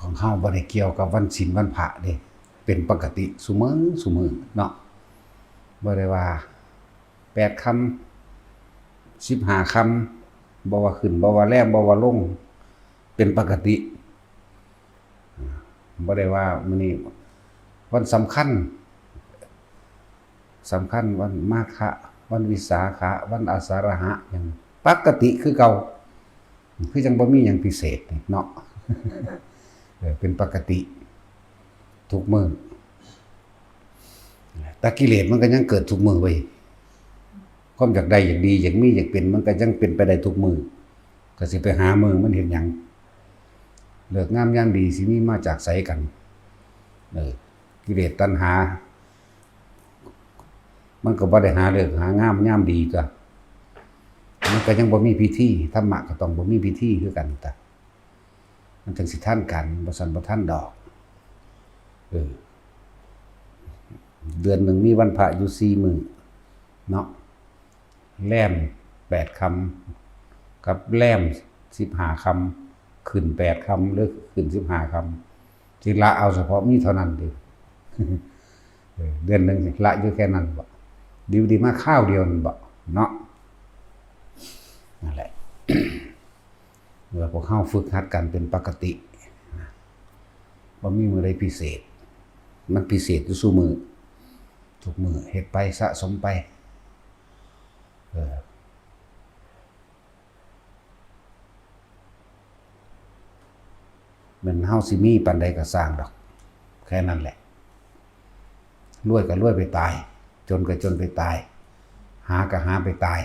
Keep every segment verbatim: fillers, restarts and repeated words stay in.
ของเฮาบ่ได้เกี่ยวกับวันศีลวันพระเด้ เป็นปกติซุมื้อซุมื้อเนาะ บ่ได้ว่าแปดค่ำ สิบห้าค่ำ บ่ว่าขึ้น บ่ว่าแรม บ่ว่าลง เป็นปกติ บ่ได้ว่ามื้อนี้วันสำคัญ สำคัญวันมาฆะ วันวิสาขะ วันอาสาฬหะ หยังปกติคือเก่า คือจั่งบ่มีหยังพิเศษนี่เนาะ เออ เป็นปกติทุกมื้อ แต่กิเลสมันก็ยังเกิดทุกมื้อเว้ย ความอยากได้อยากดีอยากมีอยากเป็นมันก็ยังเป็นไปได้ทุกมื้อ ก็สิไปหามื้อมันเฮ็ดหยัง ฤกษ์งามยามดีสิมีมาจากไสกัน เออ กิเลสตัณหา มันก็บ่ได้หาฤกษ์หางามยามดีตั๊ว มันก็ยังบ่มีพิธี ธรรมะก็ต้องบ่มีพิธีคือกันตั๊ว มันจั่งสิทันกัน บ่ซั้นบ่ทันดอก เออ เดือนหนึ่งมีวันพระอยู่สี่มื้อเนาะ แรมแปดค่ำ กับแรมสิบห้าค่ำ ขึ้นแปดค่ำ หรือขึ้นสิบห้าค่ำ สิละเอาเฉพาะมีเท่านั้นเด้ เออ เดือนหนึ่งสิละอยู่แค่นั้นบ่ ดีบ่ดีมาคราวเดียวนั่นบ่ เนาะ นั่นแหละ เมื่อพวกเฮาฝึกหัดกันเป็นปกติ บ่มีมื้อใดพิเศษ มันพิเศษอยู่ซุมื้อ ทุกมื้อ เฮ็ดไปสะสมไป เออ แม่นเฮาสิมีปานใดก็ซ่างดอก แค่นั้นแหละ รวยก็รวยไปตาย จนก็จนไปตาย หาก็หาไปตาย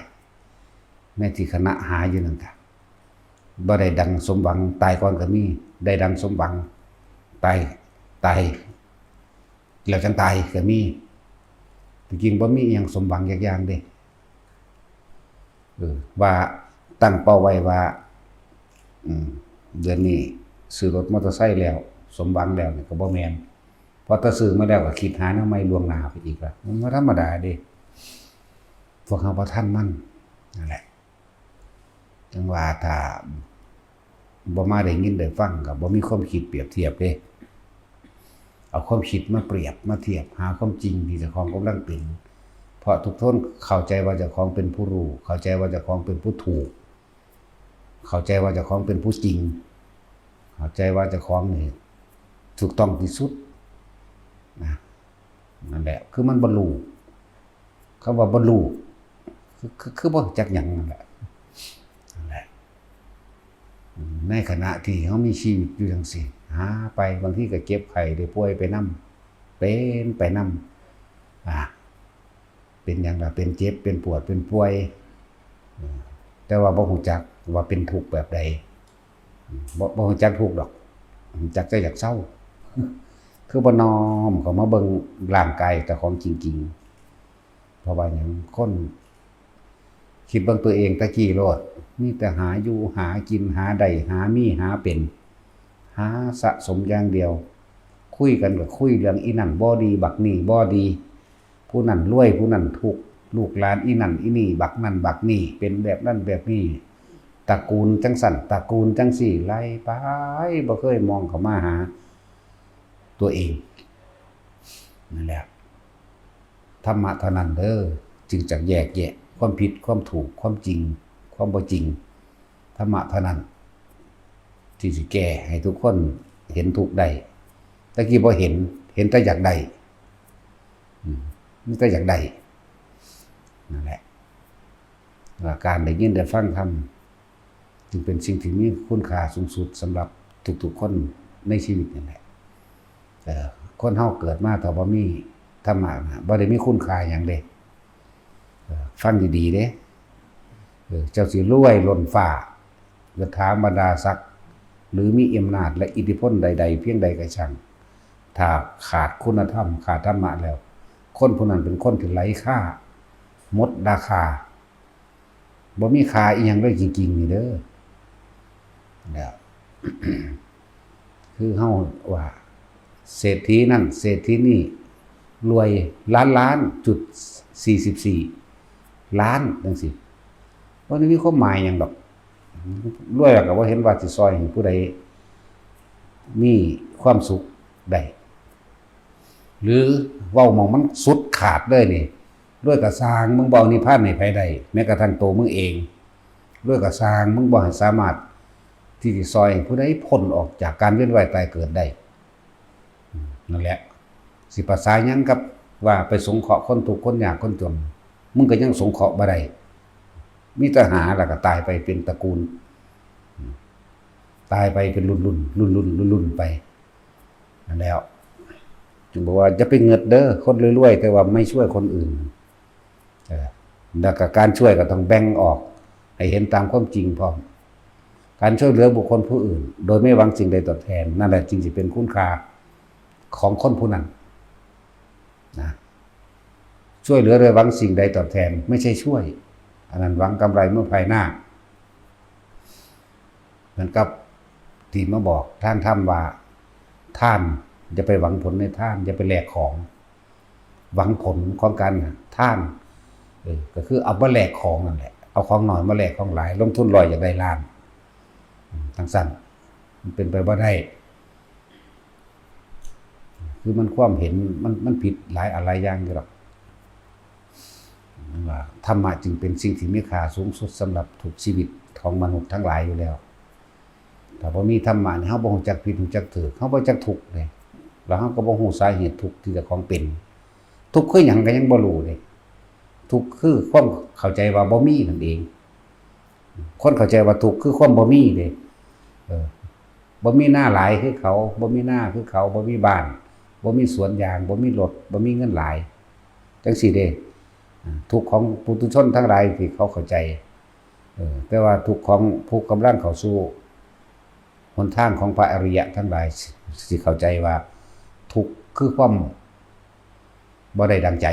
ในที่ขณะหาอยู่นั่นกะ บ่ได้ดังสมหวัง ตายก่อนก็มี ได้ดังสมหวัง ตาย ตาย แล้วจั่งตายก็มี ที่จริงบ่มีอิหยังสมหวังจักอย่างเด้ เออ ว่าตั้งเป้าไว้ว่า อืม เดือนนี้ซื้อรถมอเตอร์ไซค์แล้ว สมหวังแล้วนี่ก็บ่แม่น เพราะถ้าซื้อมาแล้วก็คิดหาแนวใหม่ล่วงหน้าไปอีกละ มันบ่ธรรมดาเด้ พวกเฮาบ่ทันมัน นั่นแหละ จั่งว่าถ้าบ่มาได้ยินได้ฟังก็บ่มีความคิดเปรียบเทียบเด้ เอาความคิดมาเปรียบมาเทียบหาความจริงที่เจ้าของกำลังเป็น เพราะทุกคนเข้าใจว่าเจ้าของเป็นผู้รู้ เข้าใจว่าเจ้าของเป็นผู้ถูก เข้าใจว่าเจ้าของเป็นผู้จริง เข้าใจว่าเจ้าของนี่ถูกต้องที่สุดนะ นั่นแหละ คือมันบ่ฮู้ คำว่าบ่ฮู้ คือ คือ คือบ่รู้จักหยังนั่นแหละ นั่นแหละ ในขณะที่เฮามีชีวิตอยู่จั่งซี้ หาไป บางทีก็เจ็บไข้ได้ป่วยไปนำ เป็นไปนำ อ่า เป็นหยังล่ะ เป็นเจ็บ เป็นปวด เป็นป่วย อืม แต่ว่าบ่รู้จักว่าเป็นทุกข์แบบใด อืม บ่ บ่รู้จักทุกข์ดอก รู้จักแต่อยากเซา คือบ่น้อมเข้ามาเบิ่งร่างกายเจ้าของจริงๆ เพราะว่าหยัง คนคิดเบิ่งตัวเองแต่กี้โลด มีแต่หาอยู่ หากิน หาได้ หามี หาเป็น หาสะสมอย่างเดียว คุยกันก็คุยเรื่องอีนั่นบ่ดี บักนี่บ่ดี ผู้นั่นรวย ผู้นั่นทุกข์ ลูกหลานอีนั่นอีนี่ บักนั่นบักนี่ เป็นแบบนั่นแบบนี่ ตระกูลจั่งซั้น ตระกูลจั่งซี้ ไล่ไป บ่เคยมองเข้ามาหาตัวเอง นั่นแหละ ธรรมะเท่านั้นเด้อ จึงจะแยกแยะความผิด ความถูก ความจริง ความบ่จริง ธรรมะเท่านั้น ที่สิแก้ให้ทุกคนเห็นทุกข์ได้ แต่กี้บ่เห็น เห็นแต่อยากได้ อืม มีแต่อยากได้ นั่นแหละ ว่าการได้ยินได้ฟังธรรม จึงเป็นสิ่งที่มีคุณค่าสูงสุดสำหรับทุกๆคนในชีวิตนั่นแหละ เอ่อ คนเฮาเกิดมาถ้าบ่มีธรรมะนะ บ่ได้มีคุณค่าหยังเด้ เอ่อ ฟังดีๆเด้ เอ่อ เจ้าสิรวยล้นฟ้า ยศถาบรรดาศักดิ์ หรือมีอำนาจและอิทธิพลใดๆเพียงใดก็ช่าง ถ้าขาดคุณธรรม ขาดธรรมะแล้ว คนผู้นั้นเป็นคนที่ไร้ค่า หมดราคา บ่มีค่าอีหยังเลยจริงๆนี่เด้อ แล้ว คือเฮาว่า เศรษฐีนั่น เศรษฐีนี่ รวยล้านล้านจุดสี่สิบสี่ล้านจั่งซี้ บ่ได้มีความหมายหยังดอก รวยแล้วก็บ่เห็นว่าสิซ่อยให้ผู้ใด มีความสุขได้ หรือเว้าหม่องมันสุดขาดเลยนี่ รวยก็ซ่าง มึงบ่เอานิพพานให้ไผได้ แม้กระทั่งตัวมึงเอง รวยก็ซ่าง มึงบ่ให้สามารถที่สิซอยให้ผู้ใดพ้นออกจากการเวียนว่ายตายเกิดได้ อืม นั่นแหละ สิประสาหยังกับว่าไปสงเคราะห์คนทุกข์คนยากคนจน มึงก็ยังสงเคราะห์บ่ได้ มีแต่หาแล้วก็ตายไปเป็นตระกูล อืม ตายไปเป็นรุ่นๆ รุ่นๆ รุ่นๆ ไป นั่นแล้ว จึงบอกว่าอย่าไปเงิดเด้อ คนรวยๆ แต่ว่าไม่ช่วยคนอื่น เออ แล้วก็การช่วยก็ต้องแบ่งออก ให้เห็นตามความจริงพร้อม การช่วยเหลือบุคคลผู้อื่น โดยไม่หวังสิ่งใดตอบแทน นั่นแหละจึงสิเป็นคุณค่าของคนผู้นั้น นะ ช่วยเหลือโดยหวังสิ่งใดตอบแทน ไม่ใช่ช่วย อันนั้นหวังกำไรเมื่อภายหน้า เหมือนกับที่มาบอกทางธรรมว่า ทาน อย่าไปหวังผลในทาน อย่าไปแลกของ หวังผลของการทาน เออ ก็คือเอามาแลกของนั่นแหละ เอาของน้อยมาแลกของหลาย ลงทุนร้อยอยากได้ล้าน อืม จั่งซั้น มันเป็นไปบ่ได้ คือมันความเห็นมัน มันผิดหลายอันหลายอย่างอยู่ดอก ว่าธรรมะจึงเป็นสิ่งที่มีค่าสูงสุดสำหรับทุกชีวิตของมนุษย์ทั้งหลายอยู่แล้ว ถ้าบ่มีธรรมะนี่ เฮาบ่ฮู้จักผิดฮู้จักถูก เฮาบ่จักทุกข์เลย แล้วเฮาก็บ่ฮู้สาเหตุทุกข์ที่เจ้าของเป็น ทุกข์คือหยังก็ยังบ่รู้เลย ทุกข์คือความเข้าใจว่าบ่มีนั่นเอง คนเข้าใจว่าทุกข์คือความบ่มีเด้ เออ บ่มีนาหลายคือเขา บ่มีนาคือเขา บ่มีบ้าน บ่มีสวนยาง บ่มีรถ บ่มีเงินหลาย จั่งซี้เด้ อ่า ทุกข์ของปุถุชนทั้งหลายที่เขาเข้าใจ เออ แต่ว่าทุกข์ของผู้กำลังเข้าสู่หนทางของพระอริยะทั้งหลาย สิ สิเข้าใจว่าทุกข์คือความบ่ได้ดังใจ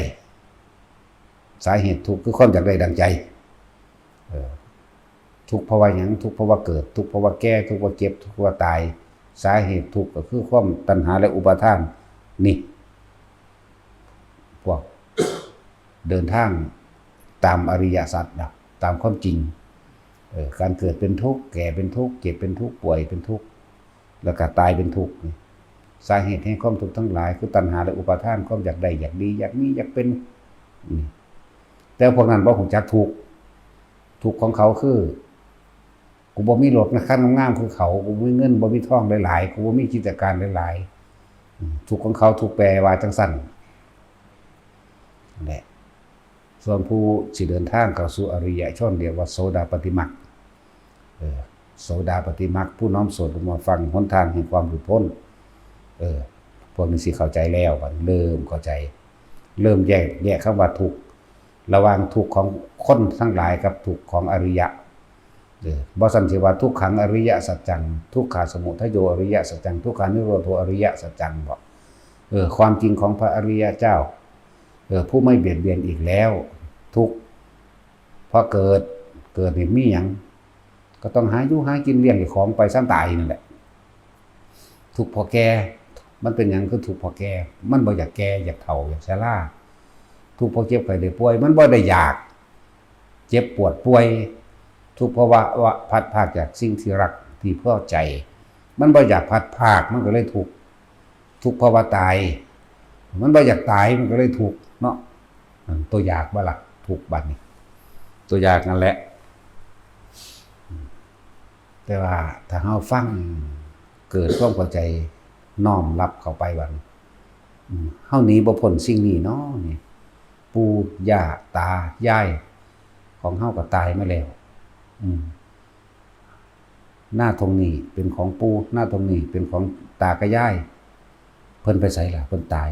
สาเหตุทุกข์คือความอยากได้ดังใจ เออ ทุกข์เพราะว่าหยัง ทุกข์เพราะว่าเกิด ทุกข์เพราะว่าแก่ ทุกข์เพราะเจ็บ ทุกข์เพราะว่าตาย สาเหตุทุกข์ก็คือความตัณหาและอุปาทาน นี่ พวกเดินทางตามอริยสัจนะ ตามความจริง เออ การเกิดเป็นทุกข์ แก่เป็นทุกข์ เจ็บเป็นทุกข์ ป่วยเป็นทุกข์ แล้วก็ตายเป็นทุกข์นี่ สาเหตุแห่งความทุกข์ทั้งหลายคือตัณหาและอุปาทาน ความอยากได้ อยากดี อยากมี อยากเป็น นี่ แต่พวกนั้นบ่ฮู้จักทุกข์ ทุกข์ของเขาคือ กูบ่มีรถคันงามๆคือเขา กูบ่มีเงิน บ่มีทองหลายๆ กูบ่มีกิจการหลายๆ อืม ทุกข์ของเขา ทุกข์แปลว่าจั่งซั้น นั่นแหละ ส่วนผู้สิเดินทางเข้าสู่อริยชน เรียกว่าโสดาปัตติมรรค เออ โสดาปัตติมรรค ผู้น้อมส่วนรวมมาฟังหนทางแห่งความหลุดพ้น เออ พวกนี้สิเข้าใจแล้ว บัดนี้เริ่มเข้าใจ เริ่มแยก แยกคำว่าทุกข์ ระหว่างทุกข์ของคนทั้งหลายกับทุกข์ของอริยะ เออ บ่ซั้นสิว่าทุกขังอริยสัจจัง ทุกขาสมุทัยโยอริยสัจจัง ทุกขานิโรโธอริยสัจจัง บ่ เออ ความจริงของพระอริยเจ้า เออ ผู้ไม่เบียดเบียนอีกแล้ว ทุกข์เพราะเกิด เกิดนี่มีหยัง ก็ต้องหาอยู่หากินเลี้ยงเจ้าของไปซ่ำตายนั่นแหละ ทุกข์เพราะแก่ มันเป็นหยังคือทุกข์เพราะแก่ มันบ่อยากแก่ อยากเฒ่า อยากชรา ทุกข์เพราะเจ็บไข้ได้ป่วย มันบ่ได้อยาก เจ็บปวดป่วย ทุกข์เพราะว่า ว่าพลัดพรากจากสิ่งที่รักที่พอใจ มันบ่อยากพลัดพราก มันก็เลยทุกข์ ทุกข์เพราะว่าตาย มันบ่อยากตาย มันก็เลยทุกข์เนาะ นั่นตัวอยากบ่ล่ะ ทุกข์บัดนี้ ตัวอยากนั่นแหละ แต่ว่าถ้าเฮาฟัง เกิดความเข้าใจ น้อมรับเข้าไปบัดนี้ อืม เฮาหนีบ่พ้นสิ่งนี้เนาะนี่ ปู่ย่าตายายของเฮาก็ตายมาแล้ว อืม นาตรงนี้เป็นของปู่ นาตรงนี้เป็นของตากับยาย เพิ่นไปไสล่ะ เพิ่นตาย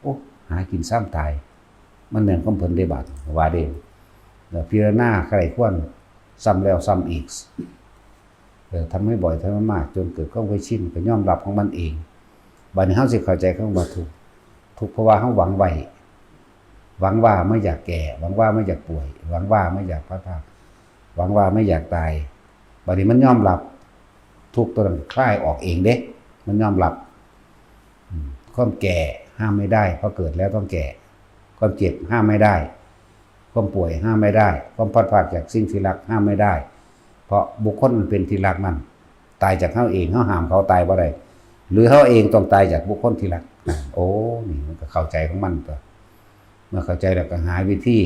โอ้ หากินซ่ำตาย มันแม่นของเพิ่นเด้บาด ว่าเด้ แล้วพิจารณาใคร่ครวญซ้ำแล้วซ้ำอีก เออ ทำให้บ่อย ทำให้มาก จนเกิดความเคยชิน ก็ยอมรับของมันเอง บัดนี้เฮาสิเข้าใจคำว่าทุกข์ ทุกข์เพราะว่าเฮาหวังไว้ หวังว่าไม่อยากแก่ หวังว่าไม่อยากป่วย หวังว่าไม่อยากพลัดพราก หวังว่าไม่อยากตาย บัดนี้มันยอมรับ ทุกข์ตัวนั้นคลายออกเองเด้ มันยอมรับ อืม ความแก่ห้ามไม่ได้ เพราะเกิดแล้วต้องแก่ ความเจ็บห้ามไม่ได้ ความป่วยห้ามไม่ได้ ความพลัดพรากจากสิ่งที่รักห้ามไม่ได้ เพราะบุคคลอันเป็นที่รักนั้น ตายจากเฮาเอง เฮาห้ามเขาตายบ่ได้ หรือเฮาเองต้องตายจากบุคคลที่รัก โอ้ นี่มันก็เข้าใจของมันตั๊ว เมื่อเข้าใจแล้วก็หาวิธี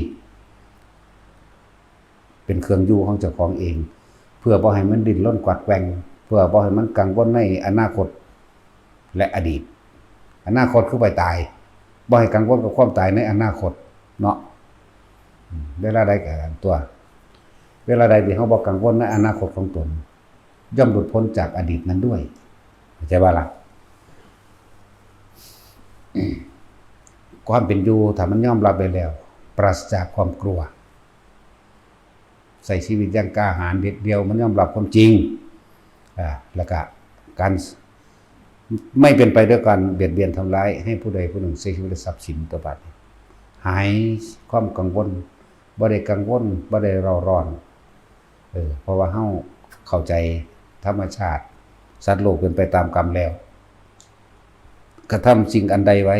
เป็นเครื่องอยู่ของเจ้าของเอง เพื่อบ่ให้มันดิ้นรนกวัดแกว่ง เพื่อบ่ให้มันกังวลในอนาคต และอดีต อนาคตคือไปตาย บ่ให้กังวลกับความตายในอนาคตเนาะ อืม เวลาใดก็อันตั๊ว เวลาใดที่เฮาบ่กังวลในอนาคตของตน ย่อมหลุดพ้นจากอดีตนั้นด้วย เข้าใจบ่ล่ะ ความเป็นอยู่ถ้ามันยอมรับได้แล้ว ปราศจากความกลัว ใช้ชีวิตอย่างกล้าหาญเด็ดเดี่ยว มันยอมรับความจริง อ่า แล้วก็การไม่เป็นไปด้วยการเบียดเบียนทำร้ายให้ผู้ใดผู้หนึ่งเสียชีวิตและทรัพย์สินตั๊ว บัดนี้ หายความกังวล บ่ได้กังวล บ่ได้เร่าร้อน เออ เพราะว่าเฮาเข้าใจธรรมชาติ สัตว์โลกเป็นไปตามกรรมแล้ว กระทำสิ่งอันใดไว้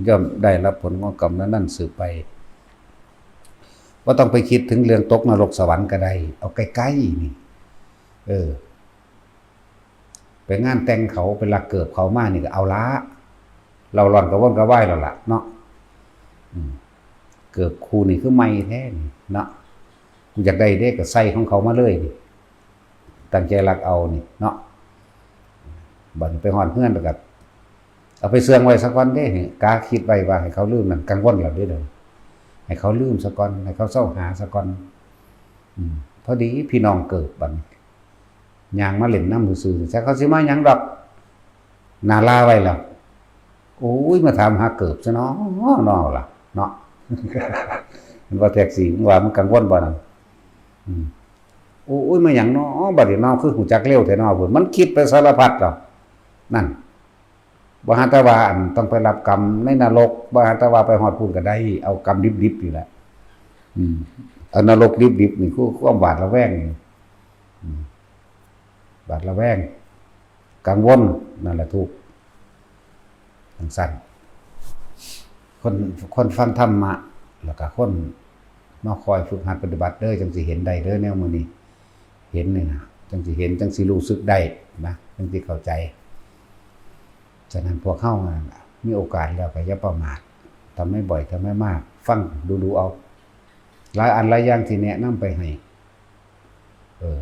ย่อมได้รับผลของกรรมนั้นๆสืบไป บ่ต้องไปคิดถึงเรื่องตกนรกสวรรค์ก็ได้ เอาใกล้ๆนี่ เออ ไปงานแต่งเขา ไปลักเกิบเขามานี่ก็เอาละ เร่าร้อนกระวนกระวายแล้วล่ะเนาะ อืม เกิบคู่นี่คือใหม่แท้นี่เนาะ กูอยากได้เด้ก็ใส่ของเขามาเลยนี่ ตั้งใจลักเอานี่เนาะ บัดนี้ไปฮอดเฮือนแล้วก็เอาไปเสื่องไว้ซะก่อนเด้ กะคิดไว้ว่าให้เขาลืมนั่น กังวลแล้วเด้เดี๋ยว ให้เขาลืมซะก่อน ให้เขาเซาหาซะก่อน อืม พอดีพี่น้องเกิบบัดนี้ ย่างมาเล่นนำซื่อๆ จักเขาสิมาหยังดอก หน้าลาไว้แล้ว โอ้ย มาถามหาเกิบซะเนาะ เนาะล่ะ เนาะ มันว่าแท็กซี่ มึงว่ามันกังวลบ่นั่น อืม โอ้ย มาหยังเนาะ บัดนี้เนาะ คือฮู้จักเร็วแท้เนาะ พุ้น มันคิดไปสารพัดแล้ว นั่น บ่หาแต่ว่าอันต้องไปรับกรรมในนรก บ่หาแต่ว่าไปฮอดพุ้นก็ได้ เอากรรมดิบๆนี่แหละ อืม เอานรกดิบๆนี่คือความหวาดระแวงนี่ อืม หวาดระแวง กังวล นั่นแหละทุกข์ จั่งซั้น คน คนฟังธรรมะ แล้วก็คนมาคอยฝึกหัดปฏิบัติเด้อ จั่งสิเห็นได้เด้อ แนวมื้อนี้ เห็นนี่นะ จั่งสิเห็น จั่งสิรู้สึกได้นะ จั่งสิเข้าใจ ฉะนั้นพวกเฮานั่นล่ะ มีโอกาสแล้วก็อย่าประมาท ทำให้บ่อย ทำให้มาก ฟังดูๆเอา หลายอันหลายอย่างที่แนะนำไปให้ เออ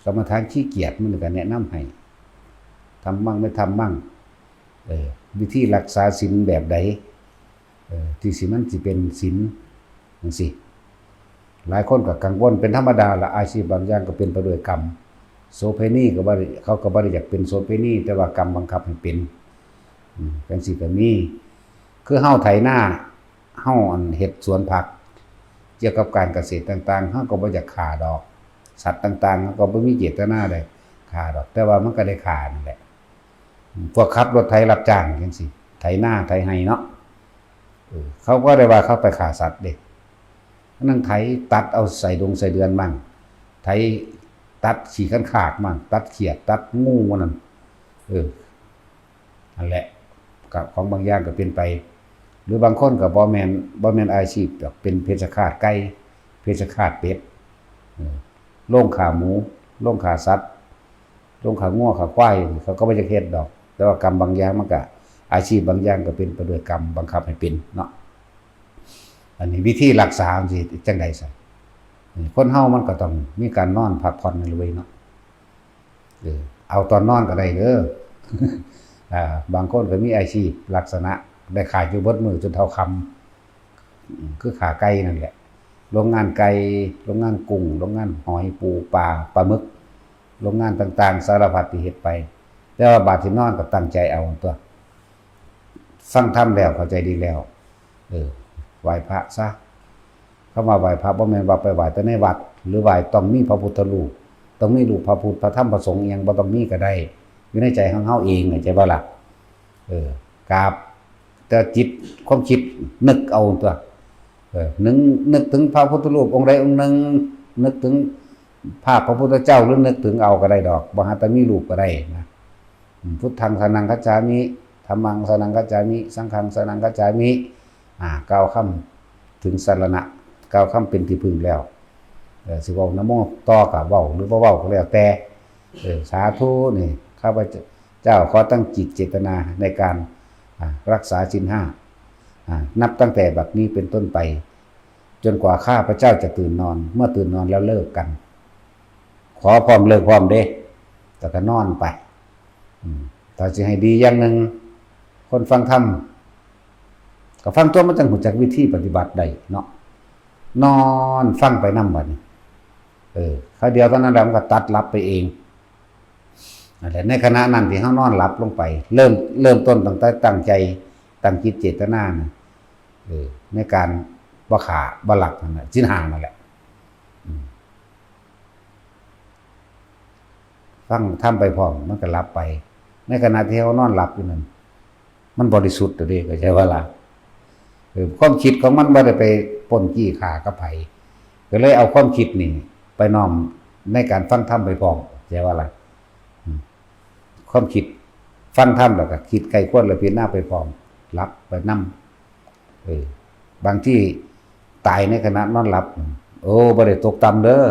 กรรมฐานขี้เกียจมันก็แนะนำให้ ทำมั่งไม่ทำมั่ง เออ วิธีรักษาศีลแบบใด เออ ที่สิมันสิเป็นศีลจั่งซี้ หลายคนก็กังวล เป็นธรรมดาล่ะ อาชีพบางอย่างก็เป็นไปด้วยกรรม โสเภณีก็บ่ได้ เขาก็บ่ได้อยากเป็นโสเภณี แต่ว่ากรรมบังคับให้เป็น อืม จั่งซี้ก็มี คือเฮาไถนา เฮาอันเฮ็ดสวนผัก เกี่ยวกับการเกษตรต่างๆ เฮาก็บ่อยากฆ่าดอก สัตว์ต่างๆ เฮาก็บ่มีเจตนาได้ฆ่าดอก แต่ว่ามันก็ได้ฆ่านั่นแหละ พวกขับรถไถรับจ้างจั่งซี้ ไถนาไถไฮ่เนาะ เออ เขาก็ได้ว่าเขาไปฆ่าสัตว์เด้ นั่งไถตัดเอาไส้ดงไส้เดือนมั่ง ไถตัดขี้คันคากมั่ง ตัดเขียด ตัดงูมั่งนั่น เออ นั่นแหละ ก็ของบางอย่างก็เป็นไป หรือบางคนก็บ่แม่น บ่แม่นอาชีพดอก เป็นเพชฌฆาตไก่ เพชฌฆาตเป็ด เออ โรงฆ่าหมู โรงฆ่าสัตว์ โรงฆ่างัวฆ่าควาย เขาก็บ่อยากเฮ็ดดอก แต่ว่ากรรมบางอย่างมันก็ อาชีพบางอย่างก็เป็นไปด้วยกรรมบังคับให้เป็นเนาะ อันนี้วิธีรักษามันสิจั่งใดซะ คนเฮามันก็ต้องมีการนอนพักผ่อนนั่นเว้ยเนาะ เออ เอาตอนนอนก็ได้เด้อ อ่า บางคนก็มีอาชีพลักษณะได้ขายอยู่เบิดมื้อจนเท่าค่ำ อืม คือฆ่าไก่นั่นแหละ โรงงานไก่ โรงงานกุ้ง โรงงานหอย ปู ปลา ปลาหมึก โรงงานต่างๆ สารพัดที่เฮ็ดไป แต่ว่าบาดที่นอนก็ตั้งใจเอาตั๊ว ฟังธรรมแล้วเข้าใจดีแล้ว เออ ไหว้พระซะ คำว่าไหว้พระบ่แม่นว่าไปไหว้แต่ในวัด หรือไหว้ต้องมีพระพุทธรูป ต้องมีรูปพระพุทธ พระธรรม พระสงฆ์ อิหยังบ่ต้องมีก็ได้ อยู่ในใจของเฮาเอง เข้าใจบ่ล่ะ เออ กราบ แต่จิต ความคิดนึกเอาตั๊ว เออ นึก นึกถึงพระพุทธรูปองค์ใดองค์หนึ่ง นึกถึงภาพพระพุทธเจ้า หรือนึกถึงเอาก็ได้ดอก บ่หาแต่มีรูปก็ได้นะ อืม พุทธังสรณังคัจฉามิ ธัมมังสรณังคัจฉามิ สังฆังสรณังคัจฉามิ อ่า กล่าวคำถึงสรณะ กล่าวคำเป็นที่พึ่งแล้ว เออ สิเว้านะโมต่อก็เว้า หรือบ่เว้าก็แล้วแต่ เออ สาธุนี่ ข้าพเจ้า เจ้าขอตั้งจิตเจตนาในการ อ่า รักษาศีลห้า อ่า นับตั้งแต่บัดนี้เป็นต้นไป จนกว่าข้าพเจ้าจะตื่นนอน เมื่อตื่นนอนแล้วเลิกกัน ขอพร้อมเลิกพร้อมเด้ แต่ก็นอนไป อืม ถ้าสิให้ดีอย่างหนึ่ง คนฟังธรรม ก็ฟังตัวมันจังรู้จักวิธีปฏิบัติได้เนาะ นอนฟังไปนำบัดนี้ เออ คราวเดียวเท่านั้นแหละมันก็ตัดหลับไปเอง นั่นแหละ ในขณะนั้นที่เฮานอนหลับลงไป เริ่ม เริ่มต้นตั้งแต่ตั้งใจ ตั้งจิตเจตนานะ เออ ในการบ่ฆ่าบ่ลักนั่นแหละ ศีลห้านั่นแหละ อืม ฟังธรรมไปพร้อม มันก็หลับไป ในขณะที่เฮานอนหลับอยู่นั่น มันบริสุทธิ์ตัวเด้ เข้าใจบ่ล่ะ เออ ความคิดของมันบ่ได้ไปปล้นจี้ฆ่ากับไผ ก็เลยเอาความคิดนี่ไปน้อมในการฟังธรรมไปพร้อม เข้าใจบ่ล่ะ อืม ความคิด ฟังธรรมแล้วก็คิดใคร่ครวญแล้วพิจารณาไปพร้อม หลับไปนำ เออ บางทีตายในขณะนอนหลับ โอ้ บ่ได้ตกต่ำเด้อ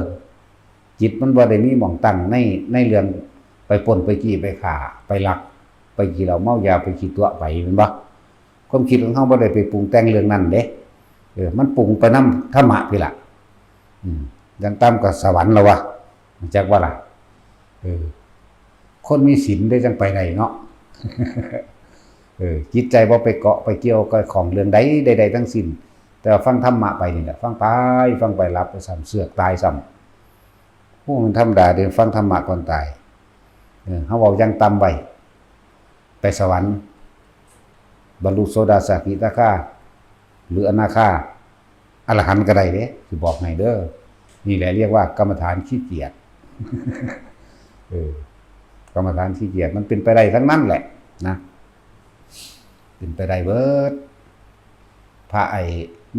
จิตมันบ่ได้มีหม่องตั้งใน ในเรื่องไปปล้นไปจี้ไปฆ่าไปลัก ไปกินเหล้าเมายาไปขี้ตั๋วไป แม่นบ่ ความคิดของเฮาบ่ได้ไปปรุงแต่งเรื่องนั้นเด้ เออ มันปรุงไปนำธรรมะพี้ล่ะ อืม อย่างต่ำก็สวรรค์แล้ววะ รู้จักบ่ล่ะ เออ คนมีศีลได้จังไปได้เนาะ เออ จิตใจบ่ไปเกาะไปเกี่ยวกับของเรื่องใดใดๆทั้งสิ้น แต่ว่าฟังธรรมะไปนี่แหละ ฟังไป ฟังไปหลับไปซ้ำ เสือกตายซ้ำ โอ้ มันธรรมดาเด้ ฟังธรรมะก่อนตาย เออ เฮาเว้าอย่างต่ำไว้ ไปสวรรค์ บรรลุโสดาสกิทาคา หรืออนาคา อรหันต์ก็ได้เด้ สิบอกให้เด้อ นี่แหละเรียกว่ากรรมฐานขี้เกียจ เออ กรรมฐานขี้เกียจ มันเป็นไปได้ทั้งนั้นแหละนะ เป็นไปได้เบิด พระไอ้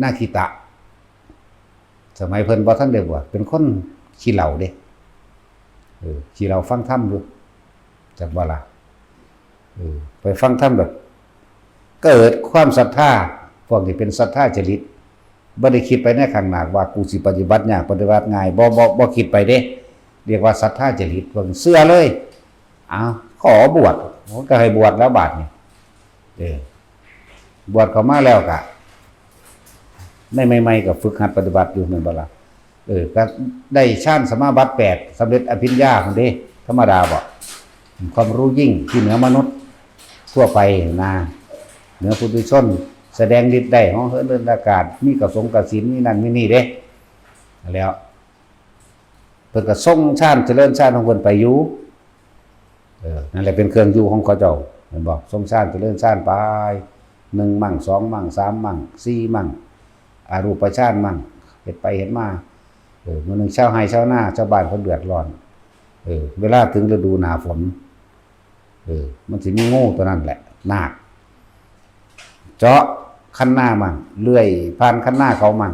นาคิตะ สมัยเพิ่นบ่ทันได้บวช เป็นคนขี้เหล้าเด้ เออ ขี้เหล้าฟังธรรมอยู่ จักบ่ล่ะ เออ ไปฟังธรรมแบบ เกิดความศรัทธา พวกนี้เป็นศรัทธาจริต บ่ได้คิดไปในข้างหน้าว่ากูสิปฏิบัติยากปฏิบัติง่าย บ่ บ่ บ่คิดไปเด้ เรียกว่าศรัทธาจริต พวกนี้เชื่อเลย อ้าว ขอบวช โอ้ ก็ให้บวชแล้วบาดนี้ เออ บวชเข้ามาแล้วก็ ในใหม่ๆก็ฝึกหัดปฏิบัติอยู่แม่นบ่ล่ะ เออ ก็ได้ฌานสมาบัติแปด สำเร็จอภิญญาพุ้นเด้ ธรรมดาบ่ ความรู้ยิ่งที่เหนือมนุษย์ทั่วไปนะ เหนือปุถุชน แสดงฤทธิ์ได้ เหาะเหินเดินอากาศ มีกระสงกระสิน มีนั่นมีนี่เด้ แล้ว เพิ่นก็ทรงฌานเจริญฌานของเพิ่นไปอยู่ เออ นั่นแหละเป็นเครื่องอยู่ของเขาเจ้า แม่นบ่ ทรงฌานเจริญฌานไป หนึ่งมั่ง สองมั่ง สามมั่ง สี่มั่ง อรูปฌานมั่ง เฮ็ดไปเฮ็ดมา เออ มื้อหนึ่งชาวไร่ชาวนา ชาวบ้านเขาเดือดร้อน เออ เวลาถึงฤดูหน้าฝน เออ มันสิมีงูตัวนั้นแหละ นาค เจาะคันนามั่ง เลื่อยผ่านคันนาเขามั่ง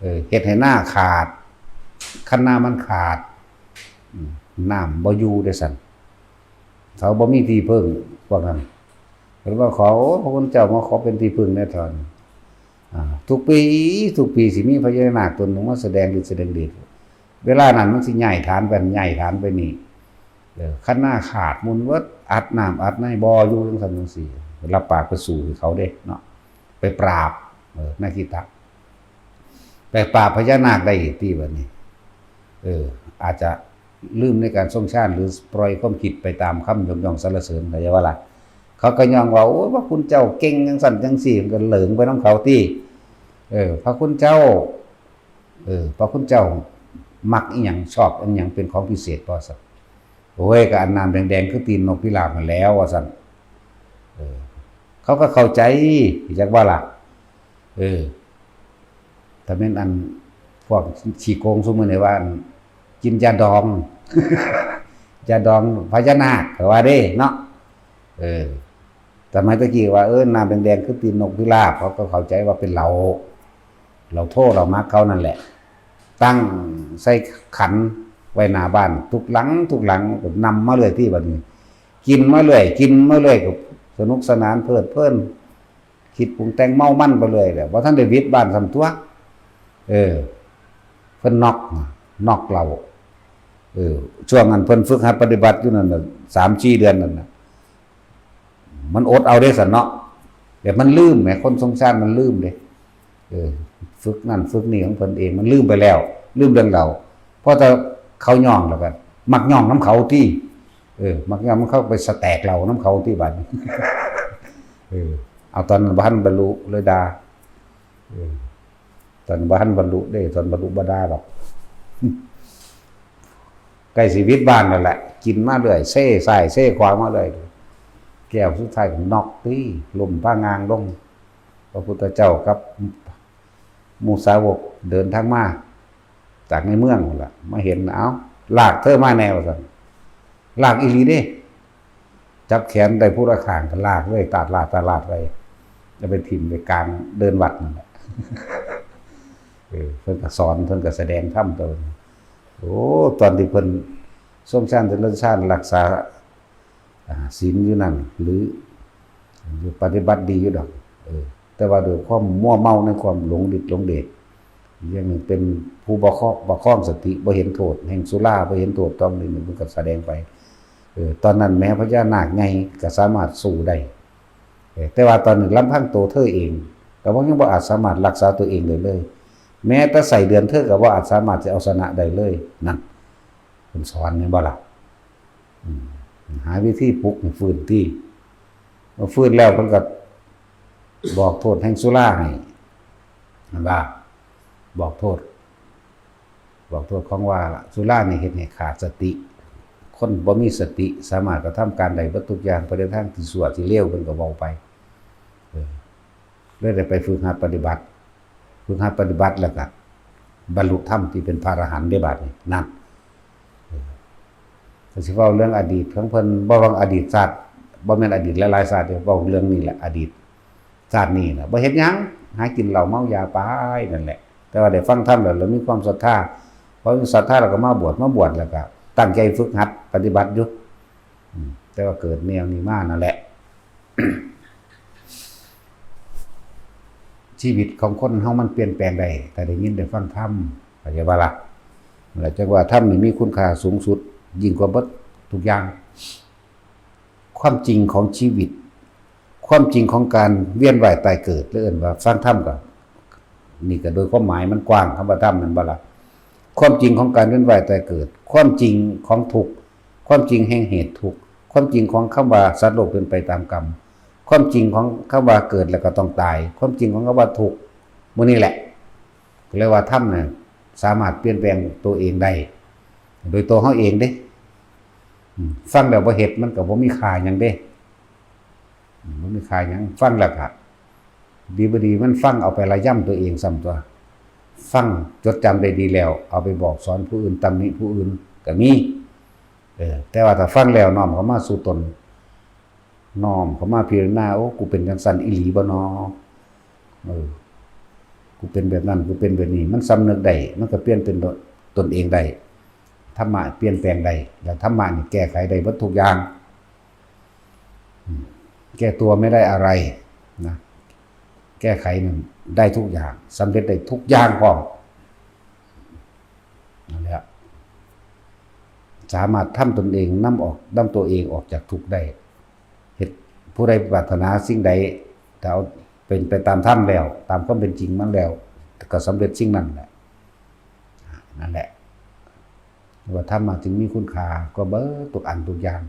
เออ เฮ็ดให้นาขาด คันนามันขาด อืม น้ำบ่อยู่เด้อซั่น เขาบ่มีที่พึ่ง พวกนั้น เพิ่นว่าขอ โอ้ พระคุณเจ้ามาขอเป็นที่พึ่งแหน่เถิด อ่า ทุกปี ทุกปีสิมีพญานาคตนหนึ่งมาแสดงฤทธิ์แสดงเดช เวลานั้นมันสิย้ายฐานไปนั่น ย้ายฐานไปนี่ เออ คันนาขาดมุนเบิด อัดน้ำอัดในบ่อยู่จังซั่นจังซี่ รับปากไปสู้ให้เขาเด้เนาะ ไปปราบ เออ นาคิตะ ไปปราบพญานาคได้ติบัดนี้ เออ อาจจะลืมในการทรงฌาน หรือปล่อยความคิดไปตามคำยกย่องสรรเสริญ เข้าใจบ่ล่ะ เขาก็ย่องว่า โอ้ย พระคุณเจ้าเก่งจังซั่นจังซี่ มันก็เหลิงไปนำเขาติ เออ พระคุณเจ้า เออ พระคุณเจ้ามักอิหยัง ชอบอิหยังเป็นของพิเศษบ่ซั่น โอ้ย ก็อันน้ำแดงๆคือตีนนกพิราบนั่นแหล้ว ว่าซั่น เออ เขาก็เข้าใจ จักว่าล่ะ เออ ถ้าแม่นอันพวกขี้โกงซุมื้อนี้ว่าอันกินยาดอง ยาดองพญานาค เขาว่าเด้เนาะ เออ สมัยตะกี้ว่า เออ น้ำแดงๆคือตีนนกพิราบ เขาก็เข้าใจว่าเป็นเหล้า เหล้าโทเหล้าหมากเขานั่นแหละ ตั้งใส่ขันไว้หน้าบ้านทุกหลัง ทุกหลัง ก็นำมาเรื่อยติบัดนี้ กินมาเรื่อย กินมาเรื่อย ก็สนุกสนานเพลิดเพลิน คิดปรุงแต่งเมามันไปเรื่อยแหละ บ่ทันได้หวิดบ้านซ้ำตั่ว เออ เพิ่นน็อก น็อกเหล้า เออ ช่วงนั้นเพิ่นฝึกหัดปฏิบัติอยู่นั่นน่ะ สามสี่เดือนนั่นน่ะ มันอดเอาเด้สันเนาะ แต่มันลืมแหม คนทรงฌานมันลืมเด้ เออ ฝึกนั่นฝึกนี่ของเพิ่นเอง มันลืมไปแล้ว ลืมเรื่องเหล้า เพราะแต่เขาย่องแล้วก็มักย่องนำเขาติ เออ มักย่องนำเขา ไปสแต็กเหล้านำเขาติบัดนี้ เออ เอา ตอนนั้นบ่ทันบรรลุเลยด่า เออ ตอนบ่ทันบรรลุเด้ ตอนบรรลุบ่ด่าดอก ใกล้สิวิดบ้านนั่นแหละ กินมาเรื่อย เซซ้ายเซขวามาเรื่อย แก้วสุดท้ายก็น็อกติ ล้มปางงางลง พระพุทธเจ้ากับหมู่สาวกเดินทางมา จากในเมืองพู้นล่ะ มาเห็น เอ้า ลากเธอมาแน่ว่าซั่น ลากอีหลีเด้ จับแขนได้ผู้ละข้างก็ลากเลย ตาดลาด ตาดลาดไป จะไปถิ่มไปกลางเดินวัดนั่นแหละ เออ เพิ่นก็สอน เพิ่นก็แสดงธรรมตัวนี้ โอ้ ตอนที่เพิ่นทรงฌานเจริญฌาน รักษา อ่า ศีลอยู่นั่น หรืออยู่ปฏิบัติดีอยู่ดอก เออ แต่ว่าด้วยความมัวเมาในความหลงฤทธิ์หลงเดช อย่างหนึ่งเป็นผู้ประคอง ประคองสติ บ่เห็นโทษแห่งสุรา บ่เห็นโทษต้องนี่ มันก็แสดงไป เออ ตอนนั้นแม้พญานาคใหญ่ก็สามารถสู้ได้ เออ แต่ว่าตอนนี้ลำพังตัวเธอเอง ก็บ่ ยังบ่อาจสามารถรักษาตัวเองได้เลย แม้แต่ไส้เดือนเธอก็บ่อาจสามารถจะเอาชนะได้เลย นั่น เพิ่นสอนแม่นบ่ล่ะ อืม หาวิธีปลุกให้ฟื้นติ เมื่อฟื้นแล้วเพิ่นก็บอกโทษแห่งสุราให้ นั่นว่า บอกโทษ บอกโทษของว่าสุรานี่เฮ็ดให้ขาดสติ คนบ่มีสติสามารถกระทำการได้เบิดทุกอย่าง ไปในทางที่ชั่วที่เลว เพิ่นก็เว้าไป เออ เลยได้ไปฝึกหัดปฏิบัติ ฝึกหัดปฏิบัติแล้วก็บรรลุธรรมที่เป็นพระอรหันต์ได้บัดนี้ นั่น เออ ก็สิเว้าเรื่องอดีตของเพิ่น บ่ว่าอดีตชาติ บ่แม่นอดีตหลายๆชาติเด้ เว้าเรื่องนี้แหละ อดีตชาตินี้น่ะ บ่เฮ็ดหยัง หากินเหล้าเมายาไปนั่นแหละ แต่ว่าได้ฟังธรรมแล้ว แล้วมีความศรัทธา พอมีศรัทธาแล้วก็มาบวช มาบวชแล้วก็ตั้งใจฝึกหัดปฏิบัติอยู่ อืม แต่ว่าเกิดแนวนี้มานั่นแหละ ชีวิตของคนเฮามันเปลี่ยนแปลงได้ ถ้าได้ยินได้ฟังธรรม เข้าใจบ่ล่ะ แล้วจักว่าธรรมนี่มีคุณค่าสูงสุด ยิ่งกว่าเบิดทุกอย่าง ความจริงของชีวิต ความจริงของการเวียนว่ายตายเกิด หรือเอิ้นว่าฟังธรรมก็ นี่ก็โดยความหมายมันกว้าง คำว่าธรรมแม่นบ่ล่ะ ความจริงของการเวียนว่ายตายเกิด ความจริงของทุกข์ ความจริงแห่งเหตุทุกข์ ความจริงของคำว่าสัตว์โลกเป็นไปตามกรรม ความจริงของคำว่าเกิดแล้วก็ต้องตาย ความจริงของคำว่าทุกข์ หมู่นี้แหละ ก็เรียกว่าธรรมน่ะสามารถเปลี่ยนแปลงตัวเองได้ โดยตัวเฮาเองเด้ อืม ฟังแล้วบ่เฮ็ดมันก็บ่มีค่าหยังเด้ อืม บ่มีค่าหยัง ฟังแล้วก็ดีบ่ดีมันฟังเอาไประยำตัวเองซ้ำตั่ว ฟังจดจำได้ดีแล้ว เอาไปบอกสอนผู้อื่น ตำหนิผู้อื่นก็มี เออ แต่ว่าถ้าฟังแล้วน้อมเข้ามาสู่ตน น้อมเข้ามาพิจารณา โอ้ กูเป็นจั่งซั้นอีหลีบ่น้อ เออ กูเป็นแบบนั้น กูเป็นแบบนี้ มันสำนึกได้ มันก็เปลี่ยนเป็นตนเองได้ ธรรมะเปลี่ยนแปลงได้ แล้วธรรมะนี่แก้ไขได้เบิดทุกอย่าง อืม แก้ตัวไม่ได้อะไรนะ แก้ไขนั่นได้ทุกอย่าง สำเร็จได้ทุกอย่างพร้อม นั่นแหละ สามารถทำตนเอง นำออก นำตัวเองออกจากทุกข์ได้ เฮ็ด ผู้ใดปรารถนาสิ่งใด ถ้าเอาเป็นไปตามธรรมแล้ว ตามความเป็นจริงมันแล้ว ก็สำเร็จสิ่งนั้นแหละ นั่นแหละ ว่าธรรมะจึงมีคุณค่ากว่าเบิดทุกอันทุกอย่าง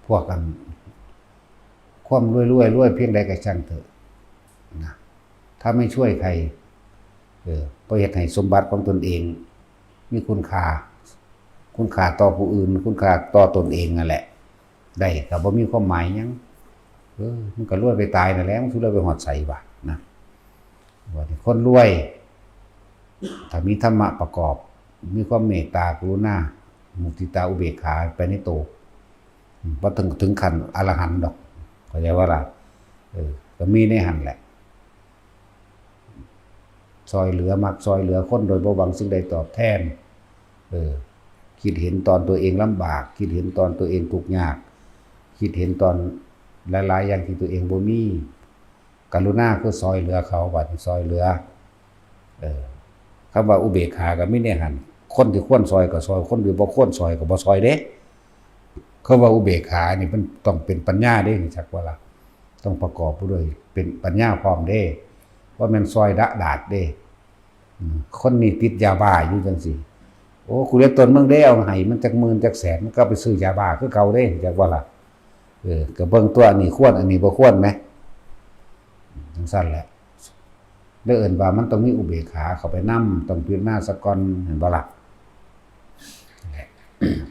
พวกอัน ความรวยๆ รวยเพียงใดก็ช่างเถอะนะ ถ้าไม่ช่วยใคร เออ บ่เฮ็ดให้สมบัติของตนเอง มีคุณค่า คุณค่าต่อผู้อื่น คุณค่าต่อตนเองนั่นแหละ ได้ ก็บ่มีความหมายหยัง เออ มันก็รวยไปตายนั่นแหละ มันสิรวยไปฮอดไสวะนะ ว่าคนรวย ถ้ามีธรรมะประกอบ มีความเมตตา กรุณา มุทิตา อุเบกขาไปในโต อืม บ่ถึง ถึงขั้นอรหันต์ดอก เข้าใจบ่ล่ะ เออ ก็มีในหั่นแหละ ซ่อยเหลือ มักซ่อยเหลือคนโดยบ่หวังสิ่งใดตอบแทน เออ คิดเห็นตอนตัวเองลำบาก คิดเห็นตอนตัวเองทุกข์ยาก คิดเห็นตอนหลายๆอย่างที่ตัวเองบ่มี กรุณาคือซ่อยเหลือเขา บัดนี้ซ่อยเหลือ เออ คำว่าอุเบกขาก็มีในหั่น คนที่ควรซอยก็ซอย คนที่บ่ควรซอยก็บ่ซอยเด้ เขาว่าอุเบกขานี่มันต้องเป็นปัญญาเด้ จักว่าล่ะ ต้องประกอบด้วยเป็นปัญญาพร้อมเด้ ว่าแม่นซอยดะดาดเด้ อืม คนนี้ติดยาบ้าอยู่จังซี่ โอ้ กูเรียกตนมึงได้เอาให้มันจักหมื่นจักแสน มันก็ไปซื้อยาบ้าคือเก่าเด้ จักว่าล่ะ เออ ก็เบิ่งตัวอันนี้ควร อันนี้บ่ควรไหม จังซั่นแหละ ได้เอิ้นว่ามันต้องมีอุเบกขาเข้าไปนำ ต้องพิจารณาซะก่อน เห็นบ่ล่ะ นั่นแหละ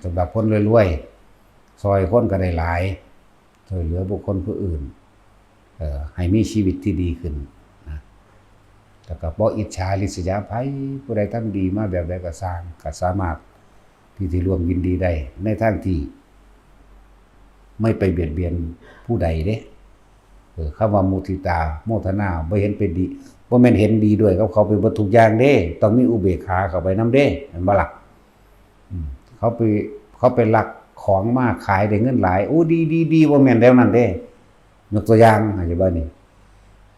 สำหรับคนรวยๆ ซอยคนก็ได้หลาย ช่วยเหลือบุคคลผู้อื่น เอ่อ ให้มีชีวิตที่ดีขึ้นนะ แล้วก็บ่อิจฉาริษยาไผ ผู้ใดทำดีมาแบบใดก็ซ่าง ก็สามารถที่สิร่วมยินดีได้ ในทางที่ไม่ไปเบียดเบียนผู้ใดเด้ เออ คำว่ามุทิตา โมทนา บ่เห็นเป็นดี บ่แม่นเห็นดีด้วยกับเขาไปเบิดทุกอย่างเด้ ต้องมีอุเบกขาเข้าไปนำเด้ เห็นบ่ล่ะ อืม เขาไป เขาไปลักของมาขายได้เงินหลาย โอ้ ดี ดี ดี บ่แม่นแล้วนั่นเด้ ยกตัวอย่าง เข้าใจบ่นี่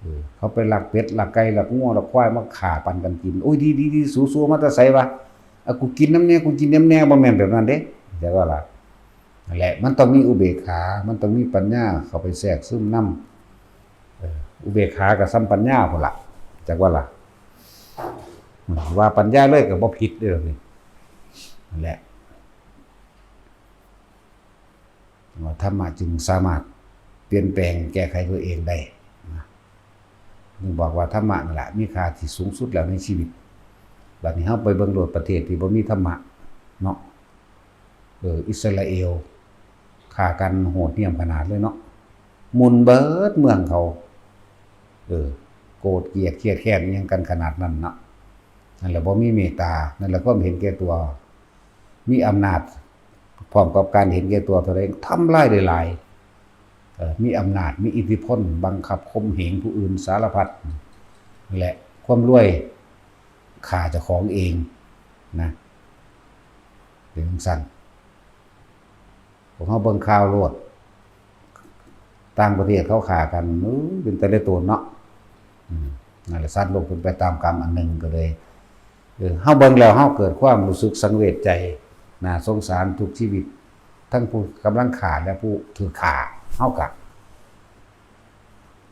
เออ เขาไปลักเป็ด ลักไก่ ลักงัว ลักควายมาฆ่าปันกันกิน โอ้ย ดี ดี ดี สู สู มาแต่ไสวะ อ่ะ กูกินนำแน่ กูกินนำแน่ บ่แม่นแบบนั้นเด้ เข้าใจบ่ล่ะ นั่นแหละ มันต้องมีอุเบกขา มันต้องมีปัญญาเข้าไปแทรกซึมนำ เออ อุเบกขาก็ส่ำปัญญาพุ้นล่ะ จักว่าล่ะ ว่าปัญญาเลยก็บ่ผิดเด้อนี่ นั่นแหละ ว่าธรรมะจึงสามารถเปลี่ยนแปลงแก้ไขตัวเองได้นะ จึงบอกว่าธรรมะนั่นแหละมีค่าที่สูงสุดแล้วในชีวิต บัดนี้เฮาไปเบิ่งโลดประเทศที่บ่มีธรรมะเนาะ เออ อิสราเอล ฆ่ากันโหดเหี้ยมขนาดเลยเนาะ หมุนเบิดเมืองเขา เออ โกรธเกลียดเคียดแค้นอิหยังกันขนาดนั้นเนาะ นั่นแหละบ่มีเมตตา นั่นแหละความเห็นแก่ตัว มีอำนาจ พร้อมกับการเห็นแก่ตัวเท่าใด ทำลายได้หลาย เอ่อ มีอำนาจ มีอิทธิพล บังคับข่มเหงผู้อื่นสารพัด และความรวยฆ่าเจ้าของเองนะ เป็นจั่งซั้น พวกเฮาเบิ่งข่าวโลด ต่างประเทศเขาฆ่ากัน อื้อ เป็นตาเลือดโตนเนาะ อืม นั่นแหละ สัตว์โลกเป็นไปตามกรรมอันหนึ่งก็เลย เออ เฮาเบิ่งแล้วเฮาเกิดความรู้สึกสังเวชใจ น่าสงสารทุกชีวิต ทั้งผู้กำลังฆ่าและผู้ถูกฆ่า เฮากะ